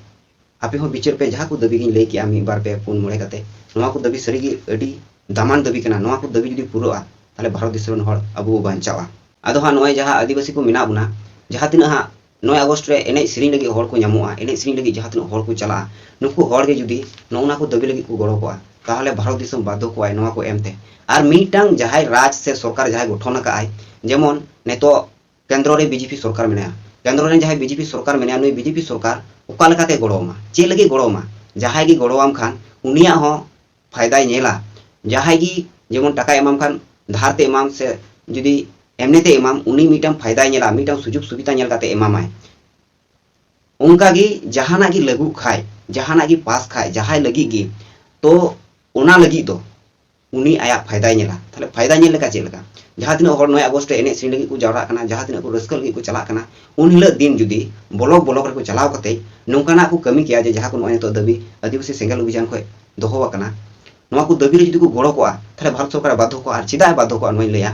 ᱟᱯᱮ ᱦᱚᱸ ᱵᱤᱪᱟᱹᱨ ᱯᱮ, ᱡᱟᱦᱟᱸ ᱠᱚ ᱫᱟᱹᱵᱤ ᱜᱤᱧ ᱞᱟᱹᱭ ᱠᱮᱜᱼᱟ ᱢᱤᱫ ᱵᱟᱨ ᱯᱮ ᱯᱩᱱ ᱢᱚᱬᱮ ᱠᱟᱛᱮ, ᱱᱚᱣᱟ ᱠᱚ ᱫᱟᱹᱵᱤ ᱥᱟᱹᱨᱤᱜᱮ ᱟᱹᱰᱤ ᱫᱟᱢᱟᱱ ᱫᱟᱹᱵᱤ ᱠᱟᱱᱟ᱾ ᱱᱚᱣᱟ ᱠᱚ ᱫᱟᱹᱵᱤ ᱡᱩᱫᱤ ᱯᱩᱨᱟᱹᱜᱼᱟ, ᱛᱟᱦᱚᱞᱮ ᱵᱷᱟᱨᱚᱛ ᱫᱤᱥᱚᱢ ᱨᱮᱱ ᱦᱚᱲ ᱟᱵᱚ ᱵᱚ ᱵᱟᱧᱪᱟᱣᱟ᱾ ᱟᱫᱚ ᱦᱟᱸᱜ ᱱᱚᱜᱼᱚᱭ ᱡᱟᱦᱟᱸ ᱟᱹᱫᱤᱵᱟᱹᱥᱤ ᱠᱚ ᱢᱮᱱᱟᱜ ᱵᱚᱱᱟ, ᱡᱟᱦᱟᱸ ᱛᱤᱱᱟᱹᱜ ᱦᱟᱸᱜ ᱱᱚᱭ ᱟᱜᱚᱥᱴ ᱨᱮ ᱮᱱᱮᱡ ᱥᱮᱨᱮᱧ ᱞᱟᱹᱜᱤᱫ ᱦᱚᱲ ᱠᱚ ᱧᱟᱢᱚᱜᱼᱟ, ᱮᱱᱮᱡ ᱥᱮᱨᱮᱧ ᱞᱟᱹᱜᱤᱫ ᱡᱟᱦᱟᱸ ᱛᱤᱱᱟᱹᱜ ᱦᱚᱲ ᱠᱚ ᱪᱟᱞᱟᱜᱼᱟ, ᱱᱩᱠᱩ ᱦᱚᱲ ᱜᱮ ᱡᱩᱫᱤ ᱱᱚᱜᱼᱚ ᱱᱟ ᱠᱚ ᱫᱟᱹᱵᱤ ᱞᱟᱹᱜᱤᱫ ᱠᱚ ᱜᱚᱲᱚ ᱠᱚᱜᱼᱟ, ᱛᱟᱦᱚᱞᱮ ᱵᱷᱟᱨᱚᱛ ᱫᱤᱥᱚᱢ ᱵᱟᱫᱽᱫᱷᱚ ᱠᱚᱣᱟᱭ ᱱᱚᱣᱟ ᱠᱚ ᱮᱢᱛᱮ᱾ ᱟᱨ ᱢᱤᱫᱴᱟᱝ ᱡᱟᱦᱟᱸᱭ ᱨᱟᱡᱽ ᱥᱮ ᱥᱚᱨᱠᱟᱨ ᱡᱟᱦᱟᱸᱭ ᱜᱚᱴᱷᱚᱱ ᱟᱠᱟᱫ ᱟᱭ, ᱡᱮᱢᱚᱱ ᱱᱤᱛᱚᱜ ᱠᱮᱱᱫᱨᱚ ᱨᱮ ᱵᱤᱡᱮᱯᱤ ᱥᱚᱨᱠᱟᱨ ᱢᱮᱱᱟᱭᱟ, ᱠᱮᱱᱫᱨᱚ ᱨᱮ ᱡᱟᱦᱟᱸᱭ ᱵᱤᱡᱮᱯᱤ ᱥᱚᱨᱠᱟᱨ ᱢᱮᱱᱟᱭᱟ, ᱱᱩᱭ ᱵᱤᱡᱮᱯᱤ ᱥᱚᱨᱠᱟᱨ ᱚᱠᱟ ᱞᱮᱠᱟᱛᱮ ᱜᱚᱲᱚ ᱟᱢᱟ, ᱪᱮᱫ ᱞᱟᱹᱜᱤᱫ ᱜᱚᱲᱚ ᱟᱢᱟ? ᱡᱟᱦᱟᱸᱭ ᱜᱮ ᱜᱚᱲᱚ ᱟᱢ ᱠᱷᱟᱱ ᱩᱱᱤᱭᱟᱜ ᱦᱚᱸ ᱯᱷᱟᱭᱫᱟᱭ ᱧᱮᱞᱟ᱾ ᱡᱟᱦᱟᱸᱭ ᱜᱮ ᱡᱮᱢᱚᱱ ᱴᱟᱠᱟᱭ ᱮᱢᱟᱢ ᱠᱷᱟᱱ ᱫᱷᱟᱨ ᱛᱮ ᱮᱢᱟᱢ, ᱥᱮ ᱡᱩᱫᱤ ᱮᱢᱱᱤ ᱛᱮ ᱮᱢᱟᱢ, ᱩᱱᱤ ᱢᱤᱫᱴᱟᱝ ᱯᱷᱟᱭᱫᱟᱭ ᱧᱮᱞᱟ, ᱢᱤᱫᱴᱟᱝ ᱥᱩᱡᱳᱜᱽ ᱥᱩᱵᱤᱫᱷᱟ ᱧᱮᱞ ᱠᱟᱛᱮ ᱮᱢᱟᱢᱟᱭ᱾ ᱚᱱᱠᱟ ᱜᱮ ᱡᱟᱦᱟᱱᱟᱜ ᱜᱮ ᱞᱟᱹᱜᱩᱜ ᱠᱷᱟᱡ, ᱡᱟᱦᱟᱱᱟᱜ ᱜᱮ ᱯᱟᱥ ᱠᱷᱟᱡ ᱡᱟᱦᱟᱸᱭ ᱞᱟᱹᱜᱤᱫ ᱜᱮ, ᱛᱚ ᱚᱱᱟ ᱞᱟᱹᱜᱤᱫ ᱫᱚ ᱩᱱᱤ ᱟᱭᱟᱜ ᱯᱷᱟᱭᱫᱟᱭ ᱧᱮᱞᱟ᱾ ᱛᱟᱦᱞᱮ ᱯᱷᱟᱭᱫᱟ ᱧᱮᱞ ᱞᱮᱠᱟ ᱪᱮᱫ ᱞᱮᱠᱟ? ᱡᱟᱦᱟᱸ ᱛᱤᱱᱟᱹᱜ ᱦᱚᱲ ᱱᱚᱭ ᱟᱜᱚᱥᱴ ᱨᱮ ᱮᱱᱮᱡ ᱥᱮᱨᱮᱧ ᱞᱟᱹᱜᱤᱫ ᱠᱚ ᱡᱟᱣᱨᱟᱜ ᱠᱟᱱᱟ, ᱡᱟᱦᱟᱸ ᱛᱤᱱᱟᱹᱜ ᱠᱚ ᱨᱟᱹᱥᱠᱟᱹ ᱞᱟᱹᱜᱤᱫ ᱠᱚ ᱪᱟᱞᱟᱜ ᱠᱟᱱᱟ, ᱩᱱ ᱦᱤᱞᱳᱜ ᱫᱤᱱ ᱡᱩᱫᱤ ᱵᱞᱚᱠ ᱵᱞᱚᱠ ᱨᱮᱠᱚ ᱪᱟᱞᱟᱣ ᱠᱟᱛᱮ ᱱᱚᱝᱠᱟᱱᱟᱜ ᱠᱚ ᱠᱟᱹᱢᱤ ᱠᱮᱭᱟ, ᱡᱮ ᱡᱟᱦᱟᱸ ᱠᱚ ᱱᱚᱜᱼᱚᱭ ᱱᱤᱛᱚᱜ ᱫᱟᱹᱵᱤ ᱟᱹᱫᱤᱵᱟᱹᱥᱤ ᱥᱮᱸᱜᱮᱞ ᱚᱵᱷᱤᱡᱟᱱ ᱠᱷᱚᱱ ᱫᱚᱦᱚ ᱟᱠᱟᱱᱟ, ᱱᱚᱣᱟ ᱠᱚ ᱫᱟᱹᱵᱤ ᱨᱮ ᱡᱩᱫᱤ ᱠᱚ ᱜᱚᱲᱚ ᱠᱚᱜᱼᱟ, ᱛᱟᱦᱞᱮ ᱵᱷᱟᱨᱚᱛ ᱥᱚᱨᱠᱟᱨ ᱵᱟᱫᱽᱫᱷᱚ ᱠᱚᱜᱼᱟ᱾ ᱟᱨ ᱪᱮᱫᱟᱜ ᱮ ᱵᱟᱫᱽᱫᱷᱚ ᱠᱚᱜᱼᱟ ᱱᱚᱣᱟᱧ ᱞᱟᱹᱭᱟ,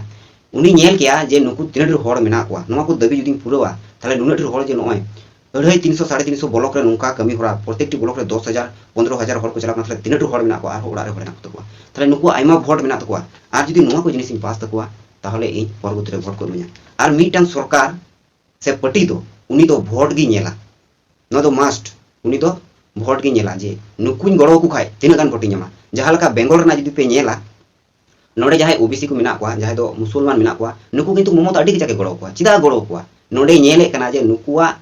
ᱩᱱᱤ ᱧᱮᱞ ᱠᱮᱭᱟ ᱡᱮ ᱱᱩᱠᱩ ᱛᱤᱱᱟᱹᱜ ᱰᱷᱮᱨ ᱦᱚᱲ ᱢᱮᱱᱟᱜ ᱠᱚᱣᱟ, ᱱᱚᱣᱟ ᱠᱚ ᱫᱟᱹᱵᱤ ᱡᱩᱫᱤᱧ ᱯᱩᱨᱟᱹᱣᱟ, ᱛᱟᱦᱞᱮ ᱱᱩᱱᱟᱹᱜ ᱰᱷᱮᱨ ᱦᱚᱲ ᱡᱮ ᱱᱚᱜᱼᱚᱭ ᱟᱹᱲᱦᱟᱹᱭ, ᱛᱤᱱᱥᱚ, ᱥᱟᱲᱮ ᱛᱤᱱᱥᱚ ᱵᱞᱚᱠ ᱨᱮ ᱱᱚᱝᱠᱟ ᱠᱟᱹᱢᱤ ᱦᱚᱨᱟ, ᱯᱨᱚᱛᱮᱠᱴᱤ ᱵᱞᱚᱠ ᱨᱮ ᱫᱚᱥ ᱦᱟᱡᱟᱨ, ᱯᱚᱱᱫᱽᱨᱚ ᱦᱟᱡᱟᱨ ᱦᱚᱲ ᱠᱚ ᱪᱟᱞᱟᱜ ᱠᱟᱱᱟ, ᱛᱟᱦᱞᱮ ᱛᱤᱱᱟᱹᱜ ᱰᱷᱮᱨ ᱦᱚᱲ ᱢᱮᱱᱟᱜ ᱠᱚᱣᱟ, ᱟᱨᱦᱚᱸ ᱚᱲᱟᱜ ᱨᱮ ᱦᱚᱲ ᱢᱮᱱᱟᱜ ᱠᱚ ᱛᱟᱠᱚᱣᱟ, ᱛᱟᱦᱞᱮ ᱱᱩᱠᱩᱣᱟᱜ ᱟᱭᱢᱟ ᱵᱷᱳᱴ ᱢᱮᱱᱟᱜ ᱛᱟᱠᱚᱣᱟ᱾ ᱟᱨ ᱡᱩᱫᱤ ᱱᱚᱣᱟ ᱠᱚ ᱡᱤᱱᱤᱥᱤᱧ ᱯᱟᱥ ᱛᱟᱠᱚᱣᱟ, ᱛᱟᱦᱞᱮ ᱤᱧ ᱯᱚᱨᱚᱵᱚᱨᱛᱤ ᱨᱮ ᱵᱷᱳᱴ ᱠᱚ ᱤᱢᱟᱹᱧᱟ᱾ ᱟᱨ ᱢᱤᱫᱴᱟᱝ ᱥᱚᱨᱠᱟᱨ ᱥᱮ ᱯᱟᱨᱴᱤ ᱫᱚ ᱩᱱᱤ ᱫᱚ ᱵᱷᱳᱴ ᱜᱮ ᱧᱮᱞᱟ, ᱱᱚᱣᱟ ᱫᱚ ᱢᱟᱥᱴ᱾ ᱩᱱᱤ ᱫᱚ ᱵᱷᱳᱴ ᱜᱮ ᱧᱮᱞᱟ ᱡᱮ ᱱᱩᱠᱩᱧ ᱜᱚᱲᱚ ᱟᱠᱚ ᱠᱷᱟᱡ ᱛᱤᱱᱟᱹᱜ ᱜᱟᱱ ᱵᱷᱳᱴᱤᱧ ᱧᱟᱢᱟ᱾ ᱡᱟᱦᱟᱸ ᱞᱮᱠᱟ ᱵᱮᱝᱜᱚᱞ ᱨᱮᱱᱟᱜ ᱡᱩᱫᱤ ᱯᱮ ᱧᱮᱞᱟ, ᱱᱚᱰᱮ ᱡᱟᱦᱟᱸᱭ ᱳᱵᱤᱥᱤ ᱠᱚ ᱢᱮᱱᱟᱜ ᱠᱚᱣᱟ, ᱡᱟᱦᱟᱸᱭ ᱫᱚ ᱢᱩᱥᱚᱞᱢᱟᱱ ᱢᱮᱱᱟᱜ ᱠᱚᱣᱟ, ᱱᱩᱠᱩ ᱠᱤᱱᱛᱩ ᱢᱚᱢᱚᱛᱟ ᱟᱹᱰᱤ ᱠᱟᱡᱟᱠ ᱮ ᱜᱚᱲᱚ ᱟᱠᱚᱣᱟ᱾ ᱪᱮᱫᱟᱜ ᱮ ᱜᱚᱲᱚ ᱟᱠᱚᱣᱟ? ᱱᱚᱰᱮ ᱧᱮᱞᱮᱫ ᱠᱟᱱᱟ ᱡᱮ ᱱᱩᱠᱩᱣᱟᱜ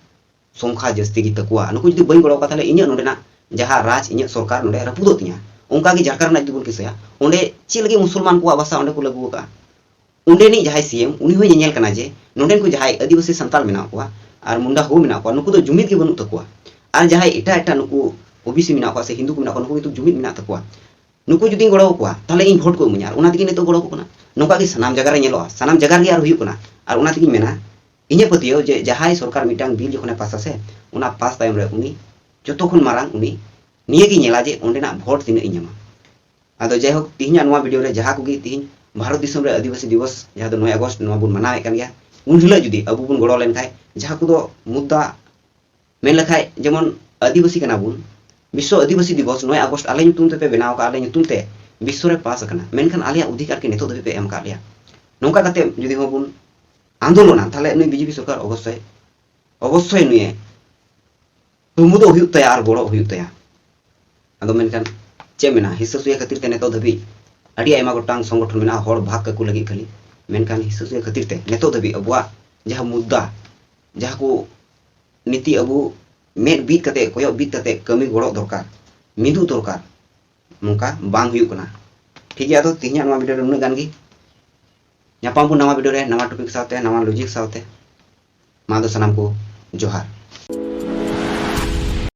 ᱥᱚᱝᱠᱷᱟ ᱡᱟᱹᱥᱛᱤ ᱜᱮ ᱛᱟᱠᱚᱣᱟ᱾ ᱱᱩᱠᱩ ᱡᱩᱫᱤ ᱵᱟᱹᱧ ᱜᱚᱲᱚ ᱟᱠᱚᱣᱟ, ᱛᱟᱦᱞᱮ ᱤᱧᱟᱹᱜ ᱱᱚᱰᱮᱱᱟᱜ ᱡᱟᱦᱟᱸ ᱨᱟᱡᱽ, ᱤᱧᱟᱹᱜ ᱥᱚᱨᱠᱟᱨ ᱱᱚᱰᱮ ᱨᱟᱹᱯᱩᱫᱚᱜ ᱛᱤᱧᱟ᱾ ᱚᱱᱠᱟ ᱜᱮ ᱡᱷᱟᱲᱠᱷᱚᱸᱰ ᱨᱮᱱᱟᱜ ᱡᱩᱫᱤ ᱵᱚᱱ ᱠᱤᱥᱟᱹᱭᱟ, ᱚᱸᱰᱮ ᱪᱮᱫ ᱞᱟᱹᱜᱤᱫ ᱢᱩᱥᱚᱞᱢᱟᱱ ᱠᱚᱣᱟᱜ ᱵᱷᱟᱥᱟ ᱚᱸᱰᱮ ᱠᱚ ᱞᱟᱹᱜᱩ ᱟᱠᱟᱫᱼᱟ? ᱚᱸᱰᱮᱱᱤᱡ ᱡᱟᱦᱟᱸᱭ ᱥᱤ ᱮᱢ, ᱩᱱᱤ ᱦᱚᱸᱭ ᱧᱮᱧᱮᱞ ᱠᱟᱱᱟ ᱡᱮ ᱱᱚᱰᱮᱱ ᱠᱚ ᱡᱟᱦᱟᱸᱭ ᱟᱹᱫᱤᱵᱟᱹᱥᱤ ᱥᱟᱱᱛᱟᱲ ᱢᱮᱱᱟᱜ ᱠᱚᱣᱟ ᱟᱨ ᱢᱩᱱᱰᱟ ᱦᱳ ᱢᱮᱱᱟᱜ ᱠᱚᱣᱟ, ᱱᱩᱠᱩ ᱫᱚ ᱡᱩᱢᱤᱫ ᱜᱮ ᱵᱟᱹᱱᱩᱜ ᱛᱟᱠᱚᱣᱟ᱾ ᱟᱨ ᱡᱟᱦᱟᱸᱭ ᱮᱴᱟᱜ ᱮᱴᱟᱜ ᱱᱩᱠᱩ ᱳᱵᱤᱥᱤ ᱢᱮᱱᱟᱜ ᱠᱚᱣᱟ ᱥᱮ ᱦᱤᱱᱫᱩ ᱠᱚ ᱢᱮᱱᱟᱜ ᱠᱚᱣᱟ, ᱱᱩᱠᱩ ᱠᱤᱱᱛᱩ ᱡᱩᱢᱤᱫ ᱢᱮᱱᱟᱜ ᱛᱟᱠᱚᱣᱟ᱾ ᱱᱩᱠᱩ ᱡᱩᱫᱤᱧ ᱜᱚᱲᱚ ᱟᱠᱚᱣᱟ, ᱛᱟᱦᱞᱮ ᱤᱧ ᱵᱷᱳᱴ ᱠᱚ ᱤᱢᱟᱹᱧᱟ, ᱟᱨ ᱚᱱᱟ ᱛᱮᱜᱮ ᱱᱤᱛᱚᱜ ᱜᱚᱲᱚ ᱟᱠᱚ ᱠᱟᱱᱟ᱾ ᱱᱚᱝᱠᱟ ᱜᱮ ᱥᱟᱱᱟᱢ ᱡᱟᱭᱜᱟ ᱨᱮ ᱧᱮᱞᱚᱜᱼᱟ, ᱥᱟᱱᱟᱢ ᱡᱟᱭᱜᱟ ᱨᱮᱜᱮ ᱟᱨ ᱦᱩᱭᱩᱜ ᱠᱟᱱᱟ᱾ ᱟᱨ ᱚᱱᱟ ᱛᱮᱜᱤᱧ ᱢᱮᱱᱟ, ᱤᱧᱟᱹᱜ ᱯᱟᱹᱛᱭᱟᱹᱣ ᱡᱮ ᱡᱟᱦᱟᱸᱭ ᱥᱚᱨᱠᱟᱨ ᱢᱤᱫᱴᱟᱝ ᱵᱤᱞ ᱡᱚᱠᱷᱚᱱᱮ ᱯᱟᱥᱟ ᱥᱮ, ᱚᱱᱟ ᱯᱟᱥ ᱛᱟᱭᱚᱢ ᱨᱮ ᱩᱱᱤ ᱡᱚᱛᱚ ᱠᱷᱚᱱ ᱢᱟᱨᱟᱝ ᱩᱱᱤ ᱱᱤᱭᱟᱹ ᱜᱮ ᱧᱮᱞᱟ ᱡᱮ ᱚᱸᱰᱮᱱᱟᱜ ᱵᱷᱳᱴ ᱛᱤᱱᱟᱹᱜ ᱤᱧ ᱧᱟᱢᱟ᱾ ᱟᱫᱚ ᱡᱟᱭᱦᱳᱠ, ᱛᱤᱦᱤᱧᱟᱜ ᱱᱚᱣᱟ ᱵᱷᱤᱰᱤᱭᱳ ᱨᱮ ᱡᱟᱦᱟᱸ ᱠᱚᱜᱮ ᱛᱤᱦᱤᱧ ᱵᱷᱟᱨᱚᱛ ᱫᱤᱥᱚᱢ ᱨᱮ ᱟᱹᱫᱤᱵᱟᱹᱥᱤ ᱫᱤᱵᱚᱥ, ᱡᱟᱦᱟᱸ ᱫᱚ ᱱᱚᱭ ᱟᱜᱚᱥᱴ, ᱱᱚᱣᱟ ᱵᱚᱱ ᱢᱟᱱᱟᱣᱮᱫ ᱠᱟᱱ ᱜᱮᱭᱟ, ᱩᱱ ᱦᱤᱞᱳᱜ ᱡᱩᱫᱤ ᱟᱵᱚ ᱵᱚᱱ ᱜᱚᱲᱚ ᱞᱮᱱᱠᱷᱟᱱ, ᱡᱟᱦᱟᱸ ᱠᱚᱫᱚ ᱢᱩᱫᱽᱫᱟ ᱢᱮᱱ ᱞᱮᱠᱷᱟᱡ, ᱡᱮᱢᱚᱱ ᱟᱹᱫᱤᱵᱟᱹᱥᱤ ᱠᱟᱱᱟ ᱵᱚᱱ, ᱵᱤᱥᱥᱚ ᱟᱹᱫᱤᱵᱟᱹᱥᱤ ᱫᱤᱵᱚᱥ ᱱᱚᱭ ᱟᱜᱚᱥᱴ ᱟᱞᱮ ᱧᱩᱛᱩᱢ ᱛᱮᱯᱮ ᱵᱮᱱᱟᱣ ᱟᱠᱟᱫ, ᱟᱞᱮ ᱧᱩᱛᱩᱢ ᱛᱮ ᱵᱤᱥᱥᱚ ᱨᱮ ᱯᱟᱥ ᱟᱠᱟᱱᱟ, ᱢᱮᱱᱠᱷᱟᱱ ᱟᱞᱮᱭᱟᱜ ᱚᱫᱷᱤᱠᱟᱨ ᱠᱤ ᱱᱤᱛᱚᱜ ᱫᱷᱟᱹᱵᱤᱡ ᱯᱮ ᱮᱢ ᱟᱠᱟᱫ ᱞᱮᱭᱟ? ᱱᱚᱝᱠᱟ ᱠᱟᱛᱮ ᱡᱩᱫᱤ ᱦᱚᱸ ᱵᱚᱱ ᱟᱱᱫᱳᱞᱚᱱᱟ, ᱛᱟᱦᱞᱮ ᱱᱩᱭ ᱵᱤᱡᱮᱯᱤ ᱥᱚᱨᱠᱟᱨ ᱚᱵᱚᱥᱥᱳᱭ, ᱚᱵᱚᱥᱥᱳᱭ ᱱᱩᱭᱮ ᱛᱩᱢᱩᱫᱚᱜ ᱦᱩᱭᱩᱜ ᱛᱟᱭᱟ ᱟᱨ ᱜᱚᱲᱚ ᱦᱩᱭᱩᱜ ᱛᱟᱭᱟ᱾ ᱟᱫᱚ ᱢᱮᱱᱠᱷᱟᱱ ᱪᱮᱫ ᱢᱮᱱᱟ, ᱦᱤᱥᱟᱹ ᱥᱩᱭᱟᱹ ᱠᱷᱟᱹᱛᱤᱨ ᱛᱮ ᱱᱤᱛᱚᱜ ᱫᱷᱟᱹᱵᱤᱡ ᱟᱹᱰᱤ ᱟᱭᱢᱟ ᱜᱚᱴᱟᱝ ᱥᱚᱝᱜᱚᱴᱷᱚᱱ ᱢᱮᱱᱟᱜᱼᱟ ᱦᱚᱲ ᱵᱷᱟᱜᱽ ᱠᱟᱠᱚ ᱞᱟᱹᱜᱤᱫ ᱠᱷᱟᱹᱞᱤ᱾ ᱢᱮᱱᱠᱷᱟᱱ ᱦᱤᱥᱟᱹ ᱥᱩᱭᱟᱹ ᱠᱷᱟᱹᱛᱤᱨ ᱛᱮ ᱱᱤᱛᱚᱜ ᱫᱷᱟᱹᱵᱤᱡ ᱟᱵᱚᱣᱟᱜ ᱡᱟᱦᱟᱸ ᱢᱩᱫᱽᱫᱟ, ᱡᱟᱦᱟᱸ ᱠᱚ ᱱᱤᱛᱤ ᱟᱵᱚ ᱢᱮᱫ ᱵᱤᱫ ᱠᱟᱛᱮ, ᱠᱚᱭᱚᱜ ᱵᱤᱫ ᱠᱟᱛᱮ ᱠᱟᱹᱢᱤ ᱜᱚᱲᱚ ᱫᱚᱨᱠᱟᱨ, ᱢᱤᱫᱚᱜ ᱫᱚᱨᱠᱟᱨ, ᱱᱚᱝᱠᱟ ᱵᱟᱝ ᱦᱩᱭᱩᱜ ᱠᱟᱱᱟ᱾ ᱴᱷᱤᱠ ᱜᱮᱭᱟ, ᱟᱫᱚ ᱛᱮᱦᱮᱧᱟᱜ ᱱᱚᱣᱟ ᱵᱷᱤᱰᱤᱭᱳ ᱨᱮ ᱩᱱᱟᱹᱜ ᱜᱟᱱ ᱜᱮ᱾ ᱧᱟᱯᱟᱢ ᱵᱚᱱ ᱱᱟᱣᱟ ᱵᱷᱤᱰᱤᱭᱳ ᱨᱮ, ᱱᱟᱣᱟ ᱴᱚᱯᱤᱠ ᱥᱟᱶᱛᱮ, ᱱᱟᱣᱟ ᱞᱚᱡᱤᱠ ᱥᱟᱶᱛᱮ᱾ ᱢᱟ ᱫᱚ ᱥᱟᱱᱟᱢ ᱠᱚ ᱡᱚᱦᱟᱨ᱾